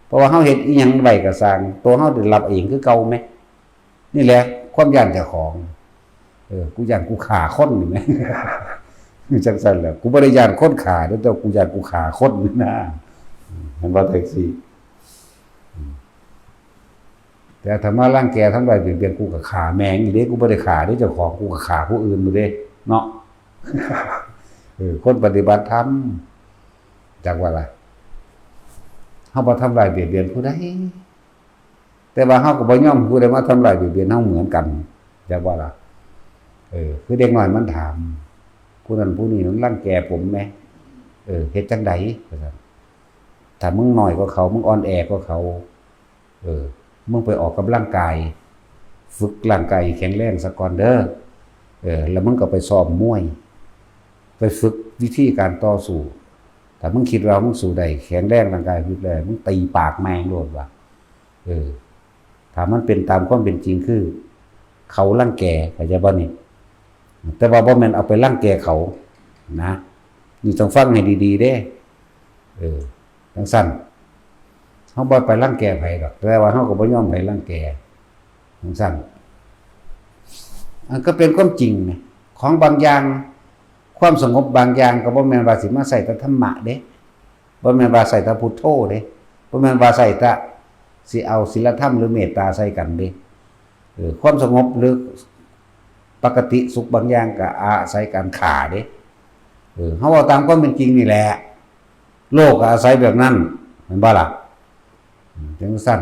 เพราะว่าเฮาเฮ็ดอิหยังไว้ก็ซ่าง ตัวเฮาได้รับเองคือเก่าแหม นี่แหละความย้านเจ้าของ เออ กูย้านกูฆ่าคนนี่แหม จั่งซั้นแหละ กูบ่ได้ย้านคนฆ่าเด้อ แต่กูย้านกูฆ่าคนนี่นะ อืม เห็นบ่ จั่งซี้ อืม แต่ถ้ามารังแกทำร้ายเบียดเบียน กูก็ฆ่าแม่งอยู่เด้ กูบ่ได้ฆ่าเด้เจ้าของ กูก็ฆ่าผู้อื่นอยู่เด้ เนาะ เออ คนปฏิบัติธรรม จักว่าล่ะ เฮาบ่ทำร้ายเบียดเบียนผู้ใด แต่ว่าเฮาก็บ่ยอมผู้ใดมาทำร้ายเบียดเบียนเฮาเหมือนกัน จักว่าล่ะ เออ คือเด็กน้อยมันถาม ผู้นั้นผู้นี้มันรังแกผมแหม เออ เฮ็ดจั่งใด ว่าซั่น ถ้ามึงน้อยกว่าเขา มึงอ่อนแอกว่าเขา เออ มึงไปออกกำลังกาย ฝึกร่างกายให้แข็งแรงซะก่อนเด้อ เออ แล้วมึงก็ไปซ้อมมวย ไปฝึกวิธีการต่อสู้ ถ้ามึงคิดว่ามึงสู้ได้ แข็งแรงร่างกาย ฝึกได้ มึงตีปากแม่งโลดว่ะ เออ ถ้ามันเป็นตามความเป็นจริงคือ เขารังแก เข้าใจบ่นี่ แต่ว่าบ่แม่นเอาไปรังแกเขา นะ นี่ต้องฟังให้ดีๆเด้ เออ จั่งซั้น เฮาบ่ไปรังแกไผดอก แต่ว่าเฮาก็บ่ยอมไผรังแก จั่งซั้น อันก็เป็นความจริงนะ ของบางอย่าง ความสงบบางอย่างก็บ่แม่นว่าสิมาใช้แต่ธรรมะเด้ บ่แม่นว่าใช้แต่พุทโธเด้ บ่แม่นว่าใช้แต่สิเอาศีลธรรมหรือเมตตาใส่กันเด้ เออ ความสงบหรือปกติสุขบางอย่างก็อาศัยการฆ่าเด้ เออ เฮาเว้าตามความเป็นจริงนี่แหละ โลกก็อาศัยแบบนั้น แม่นบ่ล่ะ อืม จั่งซั้น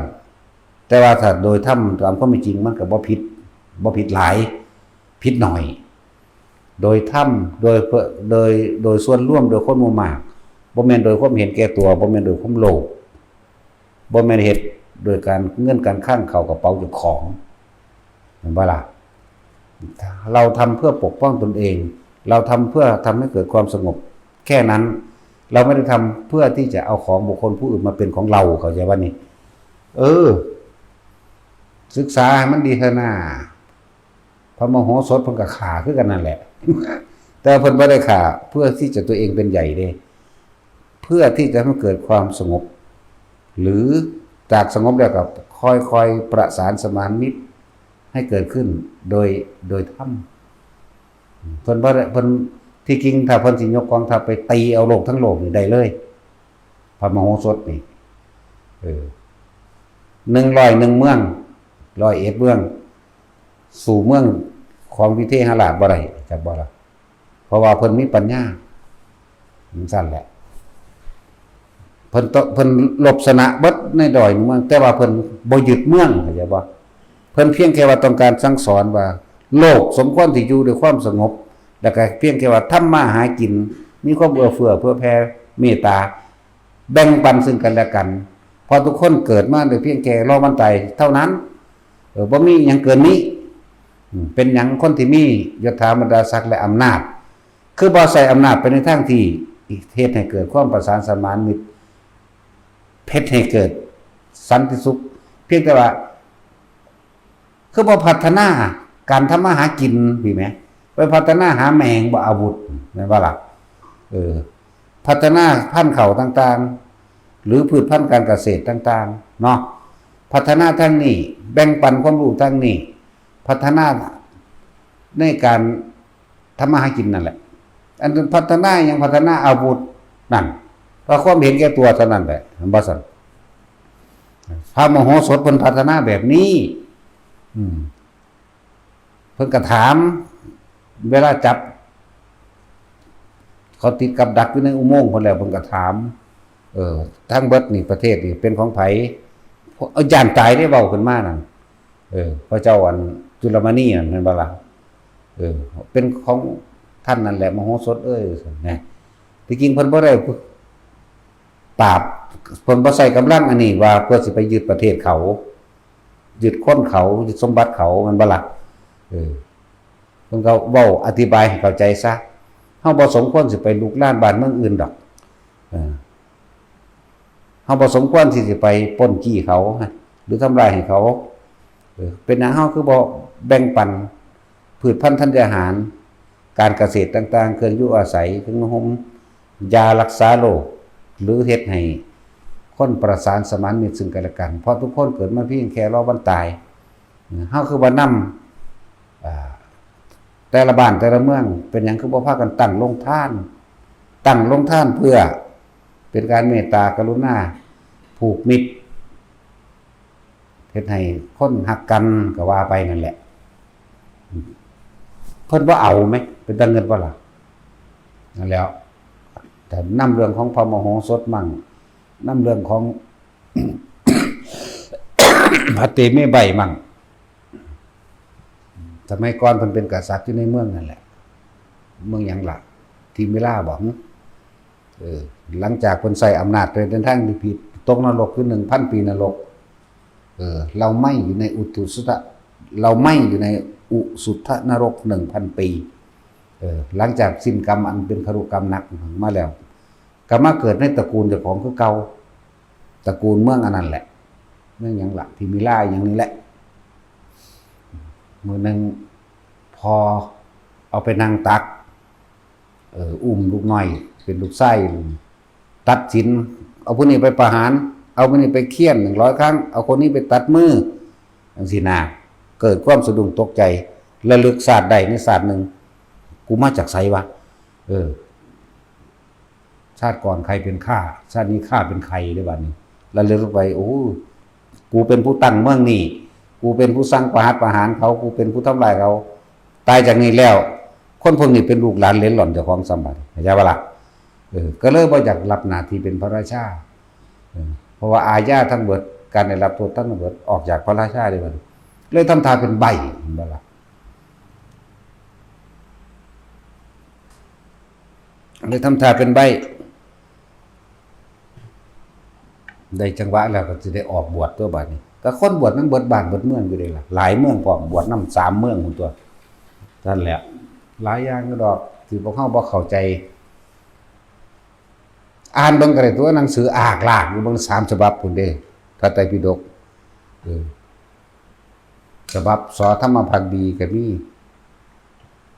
แต่ว่าถ้าโดยธรรมตามความเป็นจริงมันก็บ่ผิด บ่ผิดหลาย ผิดหน่อย โดยธรรม โดยเพื่อ โดย โดยส่วนรวม โดยคนหมู่มาก บ่แม่นโดยความเห็นแก่ตัว บ่แม่นโดยความโลภ บ่แม่นเฮ็ดโดยการเงินการคลังเข้ากระเป๋าเจ้าของ แม่นบ่ล่ะ เราทำเพื่อปกป้องตนเอง เราทำเพื่อทำให้เกิดความสงบ แค่นั้น เราไม่ได้ทำเพื่อที่จะเอาของบุคคลผู้อื่นมาเป็นของเรา เข้าใจบ่นี่ เออ ศึกษาให้มันดีเถอะนา พระมโหสถเพิ่นก็ฆ่าคือกันนั่นแหละ แต่เพิ่นบ่ได้ฆ่าเพื่อที่จะตัวเองเป็นใหญ่เด้ เพื่อที่จะให้เกิดความสงบ หรือจากสงบแล้วก็ค่อยๆประสานสมานมิตรให้เกิดขึ้นโดย โดยธรรม เพิ่นบ่ได้ เพิ่น ที่จริงถ้าเพิ่นสิยกกองทัพไปตีเอาโลกทั้งโลกนี่ได้เลย พระมโหสถนี่ เออ หนึ่งร้อยหนึ่งเมือง ร้อยเอ็ดเมือง สู้เมืองของวิเทหราชบ่ได้ จักบ่ล่ะ เพราะว่าเพิ่นมีปัญญา จั่งซั้นแหละ เพิ่นต- เพิ่นลบชนะเบิดในร้อยหนึ่งเมือง แต่ว่าเพิ่นบ่ยึดเมือง เข้าใจบ่ เพิ่นเพียงแค่ว่าต้องการสั่งสอนว่า โลกสมควรที่อยู่ด้วยความสงบ แล้วก็เพียงแค่ว่าทำมาหากิน มีความเอื้อเฟื้อเผื่อแผ่เมตตา แบ่งปันซึ่งกันและกัน เพราะทุกคนเกิดมาโดยเพียงแค่รอวันตายเท่านั้น เออ บ่มีหยังเกินนี้ อืม เป็นหยังคนที่มียศถาบรรดาศักดิ์และอำนาจ คือบ่ใช้อำนาจไปในทางที่เฮ็ดให้เกิดความประสานสมานมิตร เฮ็ดให้เกิดสันติสุข เพียงแต่ว่า คือบ่พัฒนาการทำมาหากิน พี่แหม ไปพัฒนาหาแมงบ่อาวุธ แม่นบ่ล่ะ เออ พัฒนาพันธุ์ข้าวต่างๆ หรือพืชพันธุ์การเกษตรต่างๆ เนาะ พัฒนาทางนี้ แบ่งปันความรู้ทางนี้ พัฒนาในการทำมาหากินนั่นแหละ อันพัฒนาหยัง พัฒนาอาวุธนั่น เพราะความเห็นแก่ตัวเท่านั้นแหละ เห็นบ่ซั่น พระมโหสถเพิ่นพัฒนาแบบนี้ อืม เพิ่นก็ถาม เวลาจับ เขาติดกับดักอยู่ในอุโมงค์เพิ่นแล้ว เพิ่นก็ถาม เออ ทั้งเบิดนี่ประเทศนี่เป็นของไผ เอาย้านตายได้เว้าขึ้นมานั่น เออ พระเจ้าอันจุลมณีนั่น แม่นบ่ล่ะ เออ เป็นของท่านนั่นแหละ มโหสถเอ้ย นะ ที่จริงเพิ่นบ่ได้ปราบ เพิ่นบ่ใช้กำลังอันนี้ว่าเพื่อสิไปยึดประเทศเขา ยึดคนเขา ยึดสมบัติเขา แม่นบ่ล่ะ เออ เพิ่นก็เว้าอธิบายให้เข้าใจซะ เฮาบ่สมควรสิไปลุกรานบ้านเมืองอื่นดอก เออ เฮาบ่สมควรที่สิไปปล้นจี้เขา หรือทำลายให้เขา เออ เป็นหยังเฮาคือบ่แบ่งปัน พืชพันธุ์ธัญญาหาร การเกษตรต่างๆ เครื่องอยู่อาศัย เครื่องนุ่งห่ม ยารักษาโรค หรือเฮ็ดให้คนประสานสมานมิตรซึ่งกันและกัน เพราะทุกคนเกิดมาเพียงแค่รอวันตาย เฮาคือบ่นำ อ่า แต่ละบ้านแต่ละเมือง เป็นหยังคือบ่พากันตั้งโรงทาน ตั้งโรงทานเพื่อเป็นการเมตตากรุณา ผูกมิตร เฮ็ดให้คนฮักกันก็ว่าไปนั่นแหละ เพิ่นบ่เอาแหม เป็นตาเงินบ่ล่ะ นั่นแหล้ว แต่นำเรื่องของพระมโหสถมั่ง นำเรื่องของ พระเตมีใบมั่ง สมัยก่อนเพิ่นเป็นกษัตริย์อยู่ในเมืองนั่นแหละ เมืองหยังล่ะ ทิมพิลาบ่ เออ หลังจากเพิ่นใช้อำนาจไปในทางที่ผิด ตกนรกคือหนึ่งพันปีนรก เออ เราไหม้อยู่ในอุตุสุทะ เราไหม้อยู่ในอุสุทนรกหนึ่งพันปี เออ หลังจากสิ้นกรรมอันเป็นคารุกรรมหนักมาแล้ว ก็มาเกิดในตระกูลเจ้าของคือเก่า ตระกูลเมืองอันนั้นแหละ เมืองหยังล่ะ ทิมพิลาอย่างนี้แหละ มื้อหนึ่ง พอเอาไปนั่งตัก เออ อุ้มลูกน้อย เป็นลูกชาย ตัดสิน เอาผู้นี้ไปประหาร เอาผู้นี้ไปเฆี่ยนหนึ่งร้อยครั้ง เอาคนนี้ไปตัดมือ จังซี้นะ เกิดความสะดุ้งตกใจ ระลึกชาติได้ในชาติหนึ่ง กูมาจากไสวะ เออ ชาติก่อนใครเป็นข้า ชาตินี้ข้าเป็นใครเด้บัดนี้ ระลึกไป โอ้ กูเป็นผู้ตั้งเมืองนี่ กูเป็นผู้สั่งประหัตประหารเขา กูเป็นผู้ทำลายเขา ตายจากนี้แล้ว คนพวกนี้เป็นลูกหลานเหลนหล่อนเจ้าของสมบัติ เข้าใจปะล่ะ เออ ก็เลยบ่อยากรับหน้าที่เป็นพระราชา เออ เพราะว่าอาญาทั้งเบิด การได้รับโทษทั้งเบิด ออกจากพระราชาเด้บัดนี้ เลยทำท่าเป็นใบ้ เห็นบ่ล่ะ เลยทำท่าเป็นใบ้ ได้จังหวะแล้วก็สิได้ออกบวชตั๊วบัดนี้ ก็คนบวชนำเบิดบ้านเบิดเมืองอยู่เด้ล่ะ หลายเมืองพร้อม บวชนำสามเมืองพู้นตั๊ว นั่นแหละ หลายอย่างอยู่ดอก ที่พวกเฮาบ่เข้าใจ อ่านเบิ่งก็ได้ตั๊ว หนังสืออากลากอยู่เบิ่งสามฉบับพู้นเด้ พระไตรปิฎก เออ ฉบับ ส.ธรรมภักดีก็มี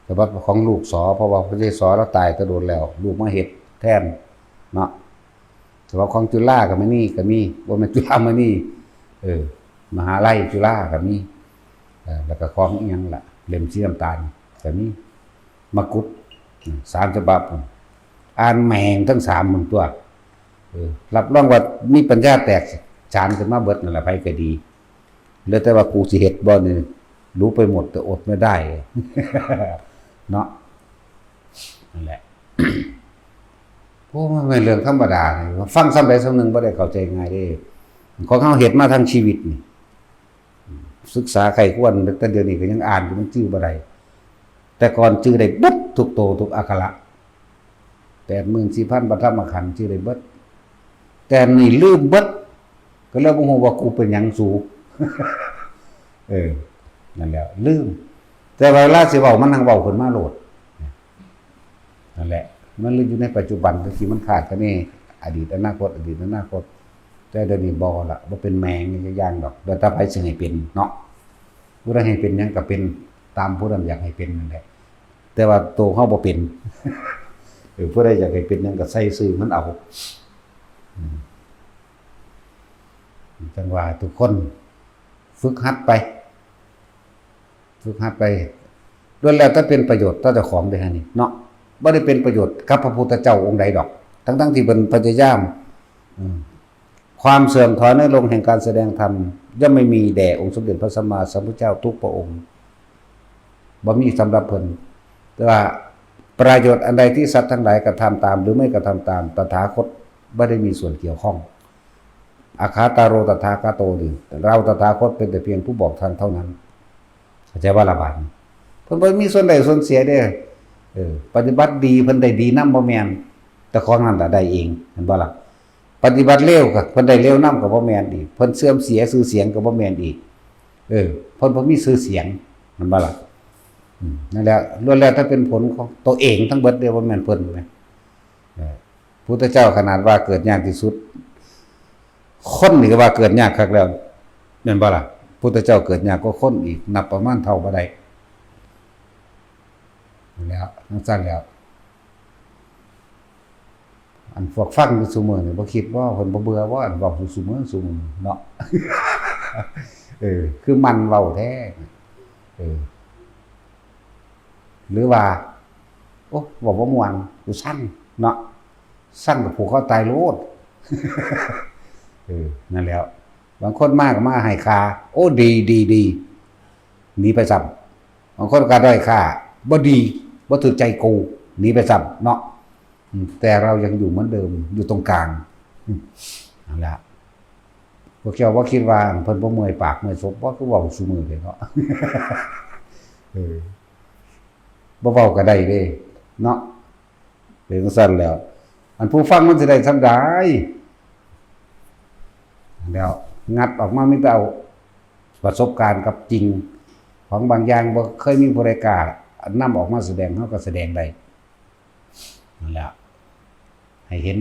ฉบับของลูก ส.เพราะว่าพระเจ้า ส.ลาวตายแต่โดนแล้ว ลูกมาเฮ็ดแทนเนาะ ฉบับของจุฬาก็มี นี่ก็มี บ่แม่นจุฬามณี เออ มหาลัยจุฬาก็มี เออ แล้วก็ของอิหยังล่ะ เล่มสีน้ำตาลก็มี มกุฏ อืม สามฉบับ อ่านแม่งทั้งสามหมื่นตั๊ว เออ รับรองว่ามีปัญญาแตกฉานขึ้นมาเบิดนั่นแหละ ไผก็ดี เหลือแต่ว่ากูสิเฮ็ดบ่นี่ รู้ไปหมดแต่อดไม่ได้ เนาะ นั่นแหละ โอ้ มันเป็นเรื่องธรรมดานี่ ฟังซ้ำใดซ้ำหนึ่งบ่ได้เข้าใจง่ายเด้ ของเฮาเฮ็ดมาทั้งชีวิตนี่ ศึกษาใคร่ครวญ แต่เดี๋ยวนี้ก็ยังอ่านอยู่ มันจื่อบ่ได้ แต่ก่อนจื่อได้เบิดทุกโตทุกอักขระ แปดหมื่นสี่พันพระธรรมขันธ์จื่อได้เบิด แต่นี่ลืมเบิด ก็เลยบ่ฮู้ว่ากูเป็นหยังสู เออ นั่นแหละ ลืม แต่ว่าเวลาสิเว้ามันหังเว้าขึ้นมาโลด นั่นแหละ มันเลยอยู่ในปัจจุบัน บางทีมันคาดคะเน อดีตอนาคต อดีตอนาคต แต่เดี๋ยวนี้บ่ละ บ่เป็นแมงอย่างดอก แล้วแต่ไผสิให้เป็นเนาะ ผู้ใดให้เป็นหยังก็เป็นตามผู้นั้นอยากให้เป็นนั่นแหละ แต่ว่าโตเฮาบ่เป็น เออ ผู้ใดอยากให้เป็นหยังก็ใส่ซื่อมันเอา อืม จั่งว่าทุกคนฝึกหัดไป ฝึกหัดไป ล้วนแล้วแต่เป็นประโยชน์ต่อเจ้าของเด้อฮะนี่เนาะ บ่ได้เป็นประโยชน์กับพระพุทธเจ้าองค์ใดดอก ทั้งๆที่เพิ่นพยายาม อืม ความเสื่อมถอยน้อยลงแห่งการแสดงธรรม ย่อมไม่มีแด่องค์สมเด็จพระสัมมาสัมพุทธเจ้าทุกพระองค์ บ่มีสำหรับเพิ่น แต่ว่าประโยชน์อันใดที่สัตว์ทั้งหลายกระทำตามหรือไม่กระทำตาม ตถาคตบ่ได้มีส่วนเกี่ยวข้อง อัคคาตาโรตถาคโตนี่ เราตถาคตเป็นแต่เพียงผู้บอกทางเท่านั้น เข้าใจบ่ล่ะบาดนี้ เพิ่นบ่มีส่วนได้ส่วนเสียเด้ เออ ปฏิบัติดีเพิ่นได้ดีนำบ่แม่น แต่ของนั่นล่ะได้เอง เห็นบ่ล่ะ ปฏิบัติเลวก็เพิ่นได้เลวนำก็บ่แม่นอีก เพิ่นเสื่อมเสียชื่อเสียงก็บ่แม่นอีก เออ เพิ่นบ่มีชื่อเสียง เห็นบ่ล่ะ อืม นั่นแหละ ล้วนแล้วแต่เป็นผลของตัวเองทั้งเบิดเด้ บ่แม่นเพิ่นแหม เออ พุทธเจ้าขนาดว่าเกิดยากที่สุด คนนี่ก็ว่าเกิดยากคักแล้ว แม่นบ่ล่ะ พุทธเจ้าเกิดยากกว่าคนอีก นับประมาณเท่าบ่ได้ แล้ว จั่งซั้นแล้ว อันพวกฟังอยู่ซุมื้อนี่บ่คิดบ่ เพิ่นบ่เบื่อบ่ อันเว้าอยู่ซุมื้อซุมื้อเนาะ เออ คือมันเว้าแท้ เออ หรือว่า โอ้ เว้าบ่ม่วน กูซังเนาะ ซังก็ผูกคอตายโลด เออ นั่นแหล้ว บางคนมาก็มาให้ค่า โอ้ ดี ดี ดี หนีไปซ้ำ บางคนก็ด้อยค่า บ่ดี บ่ถูกใจกู หนีไปซ้ำเนาะ แต่เรายังอยู่เหมือนเดิม อยู่ตรงกลาง อืม นั่นแหละ พวกเจ้าว่าคิดว่าเพิ่นบ่เมื่อยปากเมื่อยศบบ่ คือเว้าซุมื้อเลยเนาะ เออ บ่เว้าก็ได้เด้ เนาะ เป็นจั่งซั่นแล้ว อันผู้ฟังมันสิได้ส่ำใด แล้วงัดออกมามีแต่เอาประสบการณ์กับจริง ของบางอย่างบ่เคยมีผู้ใดกล้านำออกมาแสดง เฮาก็แสดงได้ นั่นแหละ ให้เห็น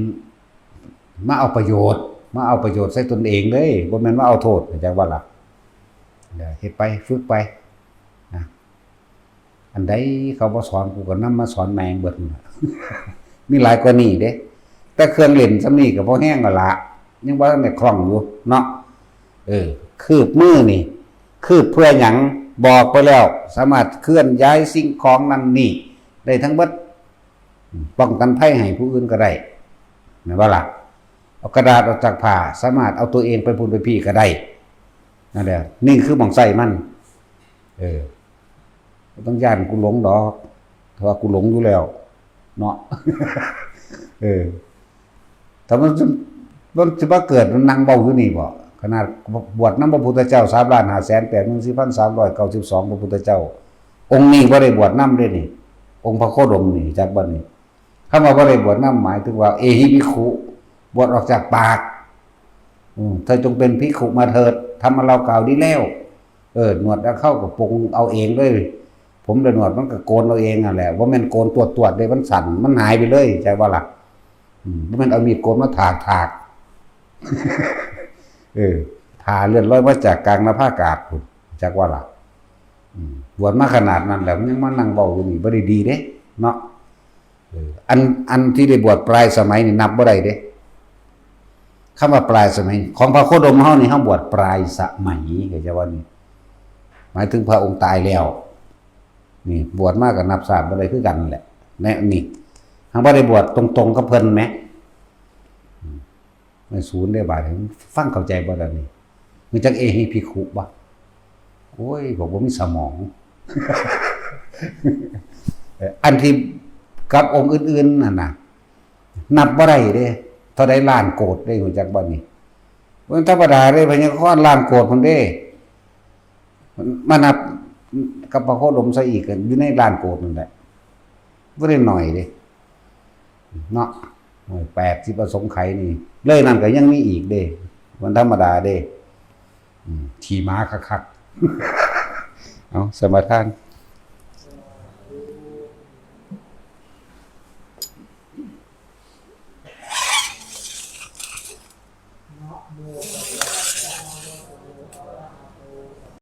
มาเอาประโยชน์ มาเอาประโยชน์ใส่ตนเองเลย บ่แม่นมาเอาโทษ เข้าใจบ่ล่ะ เออ เฮ็ดไป ฝึกไป นะ อันใดเขาบ่สอน กูก็นำมาสอนแม่งเบิดนั่นล่ะ มีหลายกว่านี้เด้ แต่เครื่องเล่นส่ำนี้ก็พอแฮงแล้วล่ะ ยังบ่ทันได้คล่องอยู่เนาะ เออ คืบมือนี่ คืบเพื่อหยัง บอกไปแล้ว สามารถเคลื่อนย้ายสิ่งของนั่นนี่ ได้ทั้งเบิด ป้องกันภัยให้ผู้อื่นก็ได้ แม่นบ่ล่ะ เอากระดาษออกจากผ้า สามารถเอาตัวเองไปพุ้นไปพี้ก็ได้ นั่นแหละ นี่คือหม่องใช้มัน เออ บ่ต้องย้านกูหลงดอก เพราะว่ากูหลงอยู่แล้ว เนาะ เออ ถ้ามัน มันสิมาเกิดนั่งเว้าอยู่นี่บ่ ขนาดบวชนำพระพุทธเจ้า สามล้านห้าแสนแปดหมื่นสี่พันสามร้อยเก้าสิบสอง พระพุทธเจ้า องค์นี้บ่ได้บวชนำเด้นี่ องค์พระโคดมนี่ จักบ่นี่ คำว่าบ่ได้บวชนำ หมายถึงว่า เอหิภิกขุ บวชออกจากปาก อืม เธอจงเป็นภิกขุมาเถิด ธรรมะเรากล่าวดีแล้ว เออ หนวดและเค้าก็ปลงเอาเองเลย ผมและหนวดมันก็โกนเอาเองนั่นแหละ บ่แม่นโกนตวดๆเด้ มันสั้น มันหายไปเลย เข้าใจบ่ล่ะ อืม บ่แม่นเอามีดโกนมาถากๆ เออ ผ่าเลือดลอยมาจากกลางหน้าผากพุ้น จักว่าล่ะ อืม บวชมาขนาดนั้นแล้ว ยังมานั่งเว้าอยู่นี่ บ่ได้ดีเด้ เนาะ เออ อัน อันที่ได้บวชปลายสมัยนี่นับบ่ได้เด้ คำว่าปลายสมัย ของพระโคดมเฮานี่ เฮาบวชปลายสมัย เข้าใจว่านี่ หมายถึงพระองค์ตายแล้ว นี่ บวชมาก็นับชาติบ่ได้คือกันนั่นแหละ แน่นี่ เฮาบ่ได้บวชตรงๆกับเพิ่นแหม อืม แม่นศูนย์เด้บาดนี้ ฟังเข้าใจบ่ล่ะนี่ รู้จักเอหิภิกขุบ่ โอ้ย บอกบ่มีสมอง เอ่อ อันที่กับองค์อื่นๆนั่นน่ะ นับบ่ได้เด้ เท่าใดล้านโกดเด้ รู้จักบ่นี่ บ่ธรรมดาเด้ พญาคอนล้านโกดพุ้นเด้ มานับกับพระโคดมซะอีก ก็อยู่ในล้านโกดนั่นแหละ บ่ได้น้อยเด้ เนาะ แปดสิบอสงไขยนี่ เลยนั่นก็ยังมีอีกเด้ มันธรรมดาเด้ อืม ขี่ม้าคักๆ เอา สมาทาน